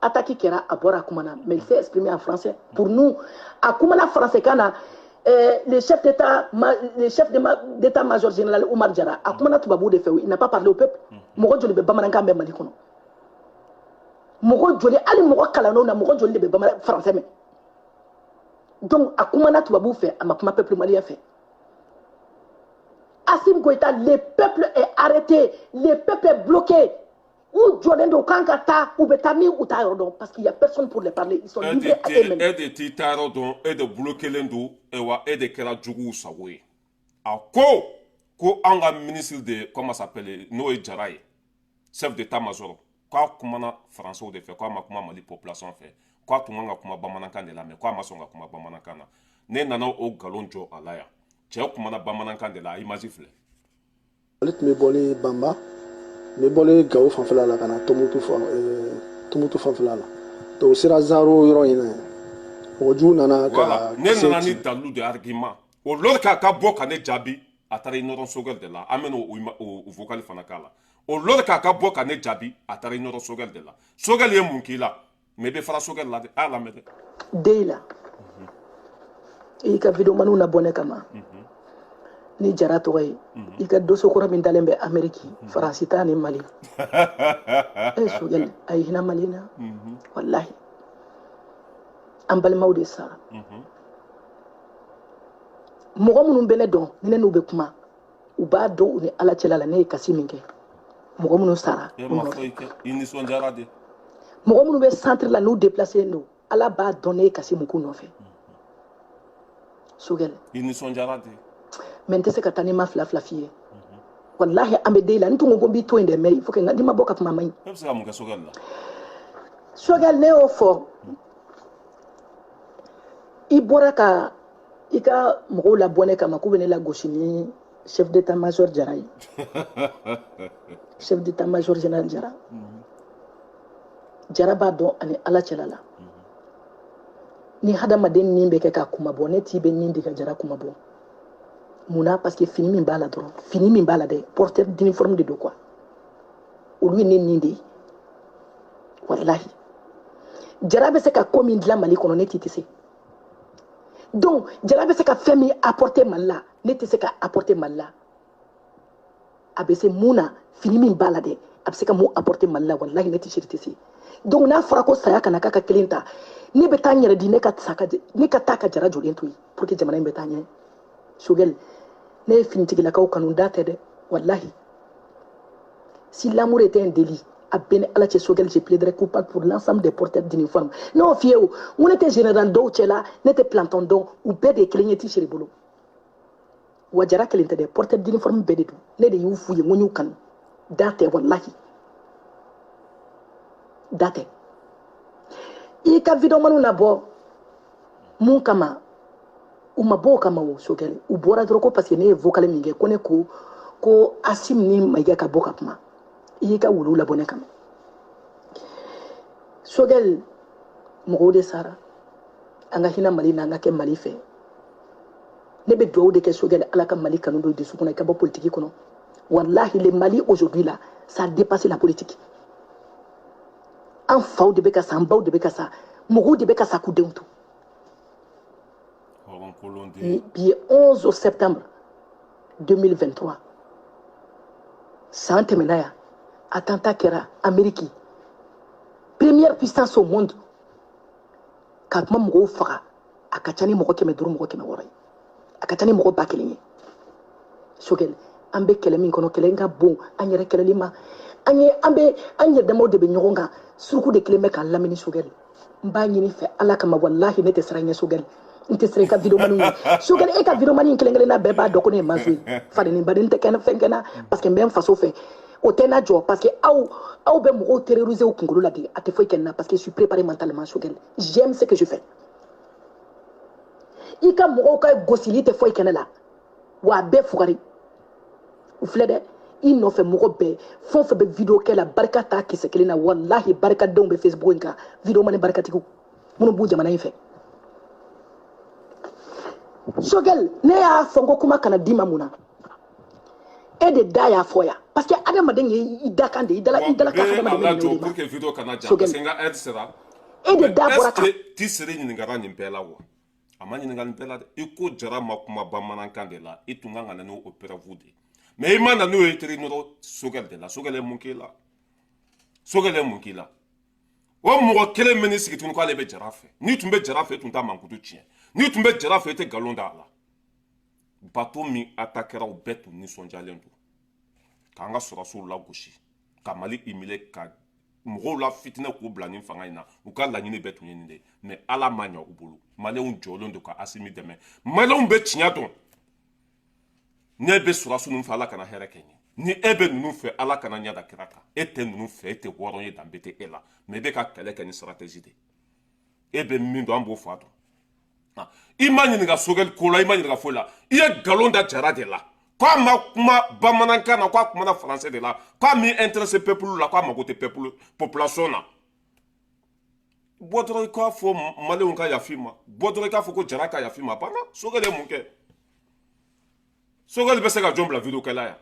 attaque kɛra, a bɔra a kumana, mais il s'est exprimé en français. Pour nous, a kumana français kan na, le chef d'état le chef d'état-major général Oumar Diarra, a kumana tubabu de fɛ, il n'a pas parlé au peuple. Mɔgɔ joli bɛ bamanankan mɛn Mali kɔnɔ? Mɔgɔ joli, hali mɔgɔ kalannenw na, mɔgɔ joli de bɛ bamanan français mɛn? Donc a kumana tubabu fɛ, a ma kuma peuple malien fɛ. Assimi Goïta, le peuple est arrêté, le peuple est bloqué. U jɔlen don kan ka taa, u bɛ taa min, u t'a yɔrɔ dɔn, parce qu'il y a personne pour les parler, ils sont livrés à eux-mêmes. E de t'i ta yɔrɔ dɔn, e de bloquélen don, wa e de kɛra juguw sago ye. A ko ko an ka ministre de, comment s'appelle, n'o ye Jara ye, chef d'état-major, k'a kumana français de fɛ, k'a ma kuma Mali population fɛ, k'a tun kan ka kuma bamanankan de la, mais k'a ma sɔn ka kuma bamanankan na. Ne nana o nkalon jɔ a la yan. Cɛ kumana bamanankan de la, a image filɛ. Ale tun bɛ bɔlen Banba, n bɛ bɔlen Gawo fanfɛla la ka na Tɔnbukutu fan Tɔnbukutu fanfɛla la. Donc o sera Zaro yɔrɔ in na yen, mɔgɔ jugu nana ka Voilà, ne nana ni dalilu de argument o lori k'a ka bɔ ka ne jaabi. A taara i nɔrɔ Sogɛl de la. An bɛna o vocal fana k'a la. O lori k'a ka bɔ ka ne jaabi, a taara i nɔrɔ Sogɛl de la. Sogɛl ye mun k'i la? Mais i bɛ fara Sogɛl la dɛ, a y'a lamɛn dɛ. Den la, i ka videomaniw na bɔ ne kama ni Jara tɔgɔ ye, i ka doso kɔrɔ min dalen bɛ Amérique, Faransi ta ni Mali. E Sogɛl, a ye hinɛ Mali na. Walahi, an balimaw de sara. Mɔgɔ minnu bɛ ne dɔn, ni ne n'u bɛ kuma, u b'a dɔn u ni Ala cɛla la ne ye kasi min kɛ mɔgɔ minnu sara E u ma nɔfɛ. Foyi kɛ, i nisɔndiyara de. Mɔgɔ minnu bɛ centre la, n'u déplacé don, Ala b'a dɔn ne ye kasi mun k'u nɔfɛ, Sogɛl. I nisɔndiyara de. Mais n tɛ se ka taa ni ma fila fila f'i ye. Walahi, an bɛ den la, n tun ko ko n b'i to yen dɛ, mais il faut que n'i ma bɔ ka kuma, a man ɲi. E bɛ se ka mun kɛ Sogɛl la? Sogɛl, ne y'o fɔ, i bɔra ka i ka mɔgɔw labɔ ne kama k'u bɛ ne lagosi ni chef d'état major Jara ye, chef d'état major général Jara. Jara b'a dɔn ani Ala cɛla la, ni hadamaden nin bɛ kɛ k'a kuma bɔ, ne t'i bɛ nin di ka Jara kuma bɔ. Mun na? Parce que fini min b'a la dɔrɔn, fini min b'a la dɛ, porteur d'uniforme de don quoi. Olu ye ne nin de ye. Walahi, Jara bɛ se ka ko min dilan Mali kɔnɔ, ne t'i tɛ se. Donc Jara bɛ se ka fɛn min apporter Mali la, ne tɛ se ka apporter Mali la. A bɛ se mun na? Fini min b'a la dɛ, a bɛ se ka mun apporter Mali la? Walahi, ne tɛ siri tɛ se. Donc n'a fɔra ko saya kana k'a ka kelen ta, ne bɛ taa n yɛrɛ di, ne ka sa ka, ne ka taa ka Jara jɔlen to yen pour que jamana in bɛ taa ɲɛ. Sogɛl, ne ye finitigilakaw kanu da tɛ dɛ. Walahi, si l'amour était un délit, a bɛɛ ni Ala cɛ, Sogɛl, je plaiderais coupable pour l'ensemble des porteurs d'uniforme. Ne y'o f'i ye o, n ko ne tɛ général dɔw cɛ la, ne tɛ planton dɔn, u bɛɛ de ye kelen ye ti bolo. Wa Jara kelen tɛ dɛ, porteur d'uniforme bɛɛ de don. Ne de y'u f'u ye, n ko n y'u kanu da tɛ. Walahi, da tɛ. I ka videomaniw na bɔ mun kama? U ma bɔ o kama o, Sogɛl. U bɔra dɔrɔn ko parce que ne ye vocal min kɛ, ko ne ko ko Assimi ni Mayiga ka bɔ ka kuma. I y'i ka wuluw labɔ ne kama. Sogɛl, mɔgɔw de sara. An ka hinɛ Mali na, an ka kɛ Mali fɛ. Ne bɛ dugawu de kɛ, Sogɛl, Ala ka Mali kanu don i dusukun na, i ka bɔ politiki kɔnɔ. Walahi, le Mali aujourd'hui là, ça a dépassé la politique. An faw de bɛ ka sa, an baw de bɛ ka sa, mɔgɔw de bɛ ka sa k'u denw to. Hɔrɔnkolon. Bi ye 11 septembre 2023. San tɛmɛna yan, attentat kɛra Amérique, première puissance au monde, ka kuma mɔgɔw faga. A ka ca ni mɔgɔ 500, mɔgɔ 600 ye, a ka ca ni mɔgɔ 1000 ye. Sogɛl, an bɛ kɛlɛ min kɔnɔ, kɛlɛ in ka bon an yɛrɛ kɛlɛli ma. An ye an bɛ an yɛrɛ damaw de bɛ ɲɔgɔn kan, suruku de kelen bɛ k'an lamini. Sogɛl, n b'a ɲini fɛ Ala kama. Walahi, ne tɛ siran ɲɛ, Sogɛl. N tɛ siran i ka videomani ɲɛ. Sogɛl, e ka videomani in kelen kelenna bɛɛ b'a dɔn ko ne ye mazo ye. Fadenni baden tɛ kɛ fɛn kɛ n na, parce que n bɛ n faso fɛ. O tɛ n'a jɔ, parce que aw aw bɛ mɔgɔw terroriser u kunkolo la de. A tɛ foyi kɛ n na, parce que je suis préparé mentalement. Choguel, j'aime ce que je fais. I ka mɔgɔw ka gosili tɛ foyi kɛ ne la, wa a bɛɛ fugari u filɛ dɛ. I nɔfɛ mɔgɔ bɛɛ, fɛn o fɛn bɛ vidéo kɛ la, barika t'a kisɛ kelen na. Walahi, barikadenw bɛ Facebook in kan, vidéo mani barikatigiw minnu b'u jamana in fɛ. Choguel, ne y'a fɔ n ko kuma kana d'i ma. Mun na e de da y'a fɔ yan? Parce que adamaden ye i dakan de, i dala i dala ka hadamaden bɛ minɛ o de ma. Pour que vidéo kana jan, parce que n ka heure sera. E de da bɔra kan. Est-ce que Tisere ɲininkara nin bɛɛ la wa? A ma ɲininka nin bɛɛ la dɛ. I ko Jara ma kuma bamanankan de la, i tun kan ka na n'o preuve de ye, mais i ma na n'o ye. Teri nɔrɔ Choguel de la. Choguel ye mun k'i la? Choguel ye mun k'i la? O mɔgɔ kelen min sigi tuguni k'ale bɛ Jara fɛ, n'i tun bɛ Jara fɛ, i tun t'a mankutu tiɲɛ. N'i tun bɛ Jara fɛ, i tɛ nkalon da a la. Bateau min attaquera, o bɛɛ tun nisɔndiyalen don k'an ka sɔrɔsiw lagosi, ka Mali humilier, ka mɔgɔw la fitinɛ k'u bila nin fanga in na. U ka laɲini bɛɛ tun ye nin de ye, mais Ala ma ɲɛ u bolo. Maliyɛnw jɔlen don ka Asimi dɛmɛ. Maliyɛnw bɛ tiɲɛ dɔn. Ne bɛ sɔrɔsiw ninnu fɛ, Ala kana hɛrɛ kɛ n ye. Ni e bɛ ninnu fɛ, Ala kana ɲɛ da kira kan. E tɛ ninnu fɛ, e tɛ hɔrɔn ye, danbe tɛ e la, mais e bɛ ka kɛlɛ kɛ ni stratégie de ye. E bɛ min dɔn, an b'o fa dɔn. I ma ɲininka Choguel ko la, i ma ɲininka foyi la. I ye nkalon da Jara de la k'a ma kuma bamanankan na, k'a kumana français de la, k'a m'i intéressé peuple la, k'a mago tɛ peuple population na. Bɔ dɔrɔn i k'a fɔ maliyɛnw ka yafa i ma. Bɔ dɔrɔn i k'a fɔ ko Jara ka yafa i ma. A banna. Choguel ye mun kɛ? Choguel bɛ se ka jɔn bila vidéo kɛla yan?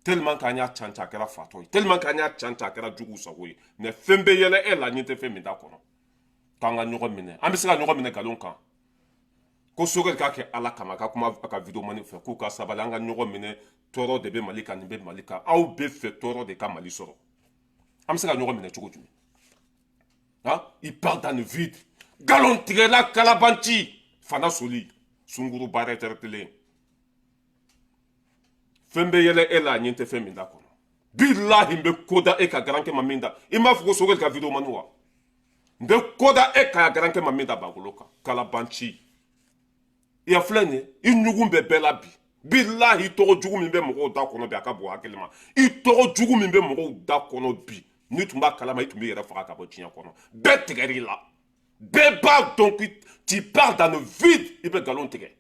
Tellement k'an y'a can a kɛra fatɔ ye, tellement k'an y'a can a kɛra juguw sago ye. Mais fɛn bɛ yɛlɛ e la, ɲɛ tɛ fɛn min t'a kɔnɔ. K'an ka ɲɔgɔn minɛ, an bɛ se ka ɲɔgɔn minɛ nkalon kan. Ko Choguel k'a kɛ Ala kama, ka kuma a ka vidéo mani fɛ, k'u ka sabali, an ka ɲɔgɔn minɛ. Tɔɔrɔ de bɛ Mali kan, nin bɛ Mali kan. Aw bɛ fɛ tɔɔrɔ de ka Mali sɔrɔ. An bɛ se ka ɲɔgɔn minɛ cogo jumɛn? Han, il parle dans le vide. Nkalon tigɛla, kalabanci fana, soli sunguruba retraitelen. Fɛn bɛ yɛlɛ e la, ɲɛ tɛ fɛn min da kɔnɔ. Bilahi, n bɛ ko da e ka garankɛ ma min da. I m'a fɔ ko Choguel ka vidéo mani wa? N bɛ ko da e ka garankɛ ma min da bagolo kan. Kalabanci i ya filɛ nin ye, i ɲugun bɛ bɛɛ la bi. Bilahi, tɔgɔ jugu min bɛ mɔgɔw da kɔnɔ bi, a ka bon hakili ma. I tɔgɔ jugu min bɛ mɔgɔw da kɔnɔ bi, n'i tun b'a kalama, i tun b'i yɛrɛ faga ka bɔ diɲɛ kɔnɔ. Bɛɛ tigɛr'i la, bɛɛ b'a dɔn que tu parles dans le vide. I bɛ nkalon tigɛ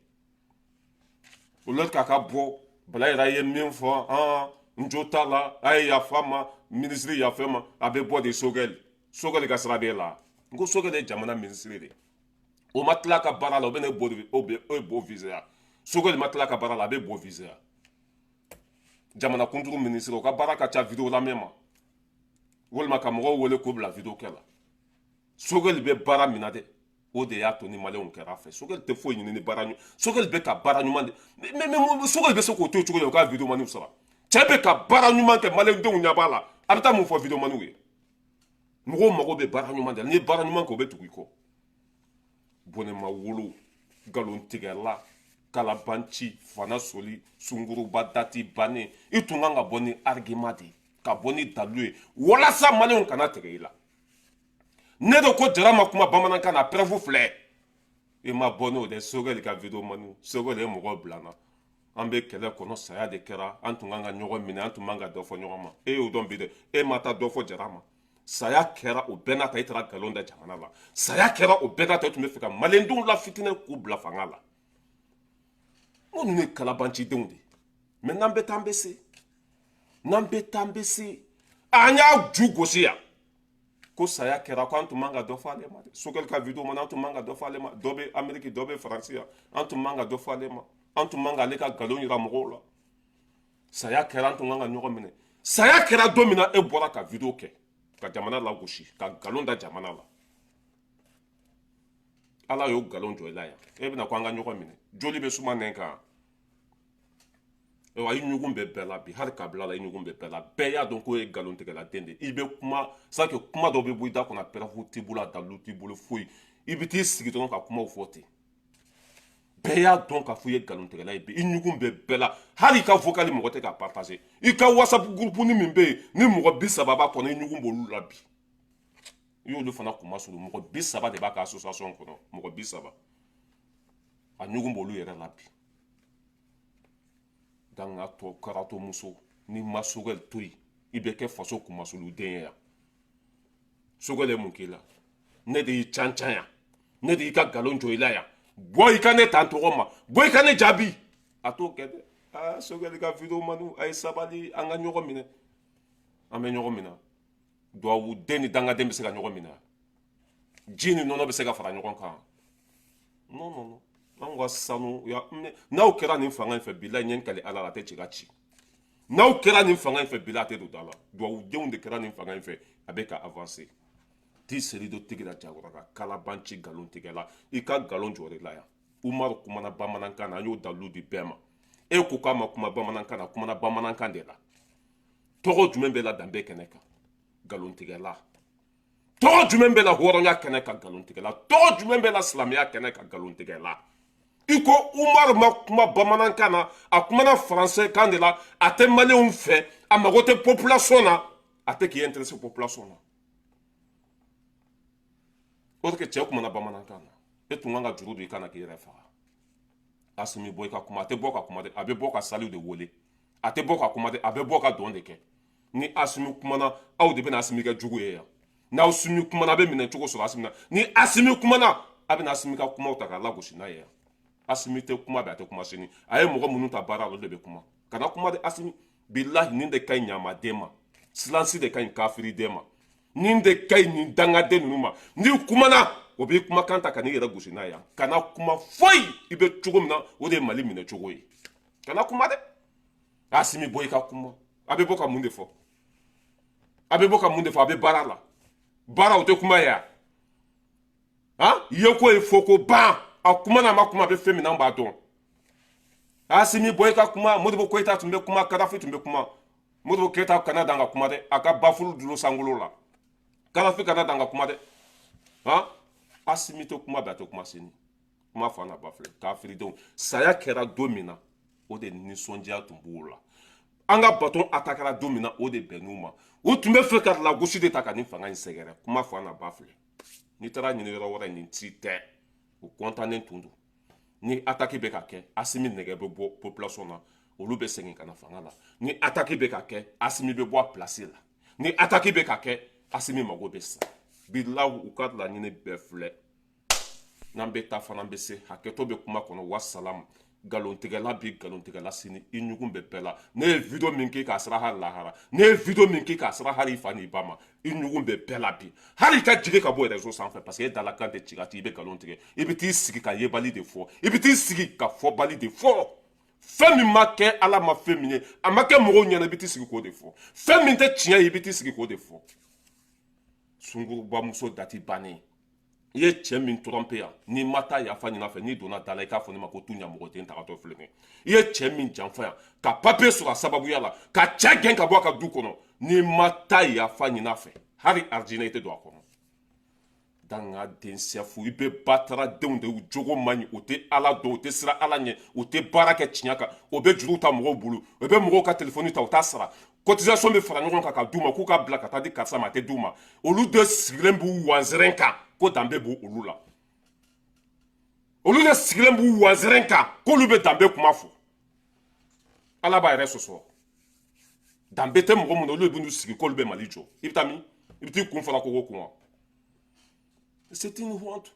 au lieu k'a ka bɔ. Bala yɛrɛ ye min fɔ, han, n jo t'a la, a ye yafa ma, minisiri yafa ma. A bɛ bɔ de. Choguel, Choguel ka sira b'e la. N ko Choguel ye jamana minisiri de, o ma tila ka baara la, o bɛ ne bo, o bɛ o ye bo visé ya. Choguel ma tila ka baara la, a bɛ bo visé ya. Jamana kuntigi minisiri, o ka baara ka ca vidéo lamɛn ma, walima ka mɔgɔw wele k'o bila vidéo kɛ la. Choguel bɛ baara min na dɛ, o de y'a to ni maliyɛnw kɛra a fɛ. Choguel tɛ foyi ɲini ni baara ɲuman. Choguel bɛ ka baara ɲuman de, mais Choguel bɛ se k'o to yen cogo di? O ka vidéo maniw sara. Cɛ bɛ ka baara ɲuman kɛ, maliyɛndenw ɲɛ b'a la. A bɛ taa mun fɔ vidéo maniw ye? Mɔgɔw mago bɛ baara ɲuman de la. N'i ye baara ɲuman kɛ, o bɛ tugu i kɔ. Bɔnɛma wolo, nkalontigɛla, kalabanci fana, soli sunguruba dati bannen. I tun kan ka bɔ ni argument de ye, ka bɔ ni dalilu ye, walasa maliyɛnw kana tigɛ i la. Ne de ko Jara ma kuma bamanankan na, preuve filɛ. I ma bɔ n'o dɛ. Choguel ka vidéo mani, Choguel ye mɔgɔw bila n na. An bɛ kɛlɛ kɔnɔ, saya de kɛra. An tun kan ka ɲɔgɔn minɛ, an tun man ka dɔ fɔ ɲɔgɔn ma. E y'o dɔn bi dɛ. E ma taa dɔ fɔ Jara ma. Saya kɛra, o bɛɛ n'a ta, e taara nkalon da jamana la. Saya kɛra, o bɛɛ n'a ta, e tun bɛ fɛ ka maliyɛndenw la fitinɛ k'u bila fanga la. N ko ninnu ye kalabancidenw de ye. Mais n'an bɛ taa, an bɛ se. N'an bɛ taa, an bɛ se. An y'a ju gosi yan ko saya kɛra, ko an tun man ka dɔ fɔ ale ma dɛ. Choguel ka vidéo ma, an tun man ka dɔ fɔ ale ma. Dɔ bɛ Amérique, dɔ bɛ Faransi yan. An tun man ka dɔ fɔ ale ma, an tun man ka ale ka nkalon yira mɔgɔw la. Saya kɛra, an tun kan ka ɲɔgɔn minɛ. Saya kɛra don min na, e bɔra ka vidéo kɛ ka jamana lagosi, ka nkalon da jamana la. Ala y'o nkalon jɔ i la yan, e bɛna ko an ka ɲɔgɔn minɛ. Joli bɛ suma nɛn kan. Ayiwa, i ɲugun bɛ bɛɛ la bi, hali kabila la, i ɲugun bɛ bɛɛ la. Bɛɛ y'a dɔn k'o ye nkalontigɛla den de. I bɛ kuma sans que kuma dɔw bɛ bɔ i da kɔnɔ, preuve t'i bolo, a dalilu t'i bolo, foyi. I bɛ t'i sigi dɔrɔn ka kumaw fɔ ten. Bɛɛ y'a dɔn k'a fɔ i ye nkalontigɛla ye bi. I ɲugun bɛ bɛɛ la. Hali i ka vocal, mɔgɔ tɛ k'a partager. I ka WhatsApp groupe ni min bɛ yen ni mɔgɔ 30 b'a kɔnɔ, i ɲugun b'olu la bi. I y'olu fana kunma sɔrɔ. Mɔgɔ 30 de b'a ka association kɔnɔ, mɔgɔ 30, a ɲugun b'olu yɛrɛ la bi. Danga tɔ karato muso. N'i ma Sogɛli to yen, i bɛ kɛ faso kunmasoluden ye yan. Sogɛli ye mun k'i la? Ne de y'i can can yan, ne de y'i ka nkalon jɔ i la yan. Bɔ i ka ne ta n tɔgɔ ma, bɔ i ka ne jaabi. A t'o kɛ dɛ. Aa, Sogɛli ka video manu, a ye sabali, an ka ɲɔgɔn minɛ. An bɛ ɲɔgɔn minɛ. Duwawu den ni dangaden bɛ se ka ɲɔgɔn minɛ? Ji ni nɔnɔ bɛ se ka fara ɲɔgɔn kan? Non, non, non. Anw ka sanu ya, n'aw kɛra nin fanga in fɛ, bilayi, ɲɛ n kali Ala la, a tɛ ci ka ci. N'aw kɛra nin fanga in fɛ, bilayi, a tɛ don da la. Duwawudenw de kɛra nin fanga in fɛ, a bɛ ka avancer. Ti seli dɔ tigi la, jagora ka kalabanci nkalon tigɛ la, i ka nkalon jɔ de la yan. Umaru kumana bamanankan na, an y'o dalilu di bɛɛ ma. E ko k'a ma kuma bamanankan na, kumana bamanankan de la. Tɔgɔ jumɛn bɛ la danbe kɛnɛ kan? Nkalontigɛla. Tɔgɔ jumɛn bɛ la hɔrɔnya kɛnɛ kan? Nkalontigɛla. Tɔgɔ jumɛn bɛ la silamɛya kɛnɛ kan? Nkalontigɛla. I ko Umaru ma kuma bamanankan na, a kumana faransɛ kan de la. A tɛ maliyɛnw fɛ, a mago tɛ population na, a tɛ k'i intéressé population na. O de kɛ cɛ kumana bamanankan na, e tun kan ka juru don i kan na k'i yɛrɛ faga. Asimi, bɔ i ka kuma. A tɛ bɔ ka kuma dɛ, a bɛ bɔ ka saliw de wele. A tɛ bɔ ka kuma dɛ, a bɛ bɔ ka dɔn de kɛ. Ni Asimi kumana, aw de bɛna Asimi kɛ jugu ye yan. N'aw Asimi kumana, a bɛ minɛ cogo sɔrɔ Asimi na. Ni Asimi kumana, a bɛna Asimi ka kumaw ta k'a lagosi n'a ye yan. Asimi tɛ kuma bi, a tɛ kuma sini. A ye mɔgɔ minnu ta baara la, olu de bɛ kuma. Kana kuma de, Asimi. Bilahi, nin de ka ɲi ɲamaden ma, silansi de ka ɲi kafiriden ma, nin de ka ɲi nin dangaden ninnu ma. N'i kumana, o b'i kumakan ta ka n'i yɛrɛ gosi n'a ye yan. Kana kuma foyi. I bɛ cogo min na, o de ye Mali minɛ cogo ye. Kana kuma dɛ. Asimi, bɔ i ka kuma. A bɛ bɔ ka mun de fɔ? A bɛ bɔ ka mun de fɔ? A bɛ baara la, baara o tɛ kuma ye yan. Han, ye ko ye fɔ ko ban. A kuma n'a ma kuma, a bɛ fɛn min na, an b'a dɔn. Asimi, bɔ i ka kuma. Modibo Koyita tun bɛ kuma, Kadafi tun bɛ kuma. Modibo Keyita kana dan ka kuma dɛ, a ka bafulu dulon sankolo la. Kadafi kana dan ka kuma dɛ. Han, Asimi tɛ kuma bi, a tɛ kuma sini. Kuma fa n'a ba filɛ, kafiridenw. Saya kɛra don min na, o de nisɔndiya tun b'u la. An ka baton atakara don min na, o de bɛnn'u ma. U tun bɛ fɛ ka lagosi de ta ka nin fanga in sɛgɛrɛ. Kuma fa n'a ba filɛ, n'i taara ɲini yɔrɔ wɛrɛ, nin ci tɛ. U kɔntannen tun don. Ni attaque bɛ ka kɛ, Asimi nɛgɛ bɛ bɔ population na, olu bɛ segin ka na fanga la. Ni attaque bɛ ka kɛ, Asimi bɛ bɔ a place la. Ni attaque bɛ ka kɛ, Asimi mago bɛ sa. Bilahi, u ka laɲini bɛɛ filɛ. N'an bɛ taa fana, bɛ se hakɛto bɛ kuma kɔnɔ. Wasalamu. Nkalontigɛla bi, nkalontigɛla sini, i ɲugun bɛ bɛɛ la. Ne ye video min kɛ k'a sira hali lahara, ne ye video min kɛ k'a sira hali i fa n'i ba ma, i ɲugun bɛ bɛɛ la bi. Hali i ka jigin ka bɔ réseau sanfɛ, parce que e dalakan tɛ ci ka ci. I bɛ nkalon tigɛ, i bɛ t'i sigi ka yebali de fɔ, i bɛ t'i sigi ka fɔbali de fɔ. Fɛn min ma kɛ, Ala ma fɛn min ye, a ma kɛ mɔgɔw ɲɛna, i bɛ t'i sigi k'o de fɔ. Fɛn min tɛ tiɲɛ ye, i bɛ t'i sigi k'o de fɔ. Sunkurubamuso dati bannen. I ye cɛ min tromper yan, n'i ma taa yafa ɲini a fɛ, n'i donna da la, i k'a fɔ ne ma ko tu ɲamɔgɔden tagatɔ filɛ nin ye. I ye cɛ min janfa yan ka papiye sɔrɔ a sababuya la ka cɛ gɛn ka bɔ a ka du kɔnɔ, n'i ma taa yafa ɲini a fɛ, hali arijinɛ i tɛ don a kɔnɔ. Dangaden sɛfu, i bɛ bataradenw de jogo man ɲi, o tɛ Ala dɔn, o tɛ siran Ala ɲɛ, o tɛ baara kɛ tiɲɛ kan, o bɛ juru ta mɔgɔw bolo, o bɛ mɔgɔw ka telefɔni ta, o t'a sara. Cotisation bɛ fara ɲɔgɔn kan ka d'u ma k'u ka bila ka taa di karisa ma, a tɛ d'u ma. Olu de sigilen b'u wanzɛrɛn kan ko danbe b'u olu la. Olu de sigilen b'u wanzɛrɛn kan k'olu bɛ danbe kuma fɔ. Ala b'a yɛrɛ sɔsɔ. Danbe tɛ mɔgɔ mun na, olu de bɛ n'u sigi k'olu bɛ Mali jɔ. I bɛ taa min? I bɛ t'i kun fara kogo kun wa? C'est une honte.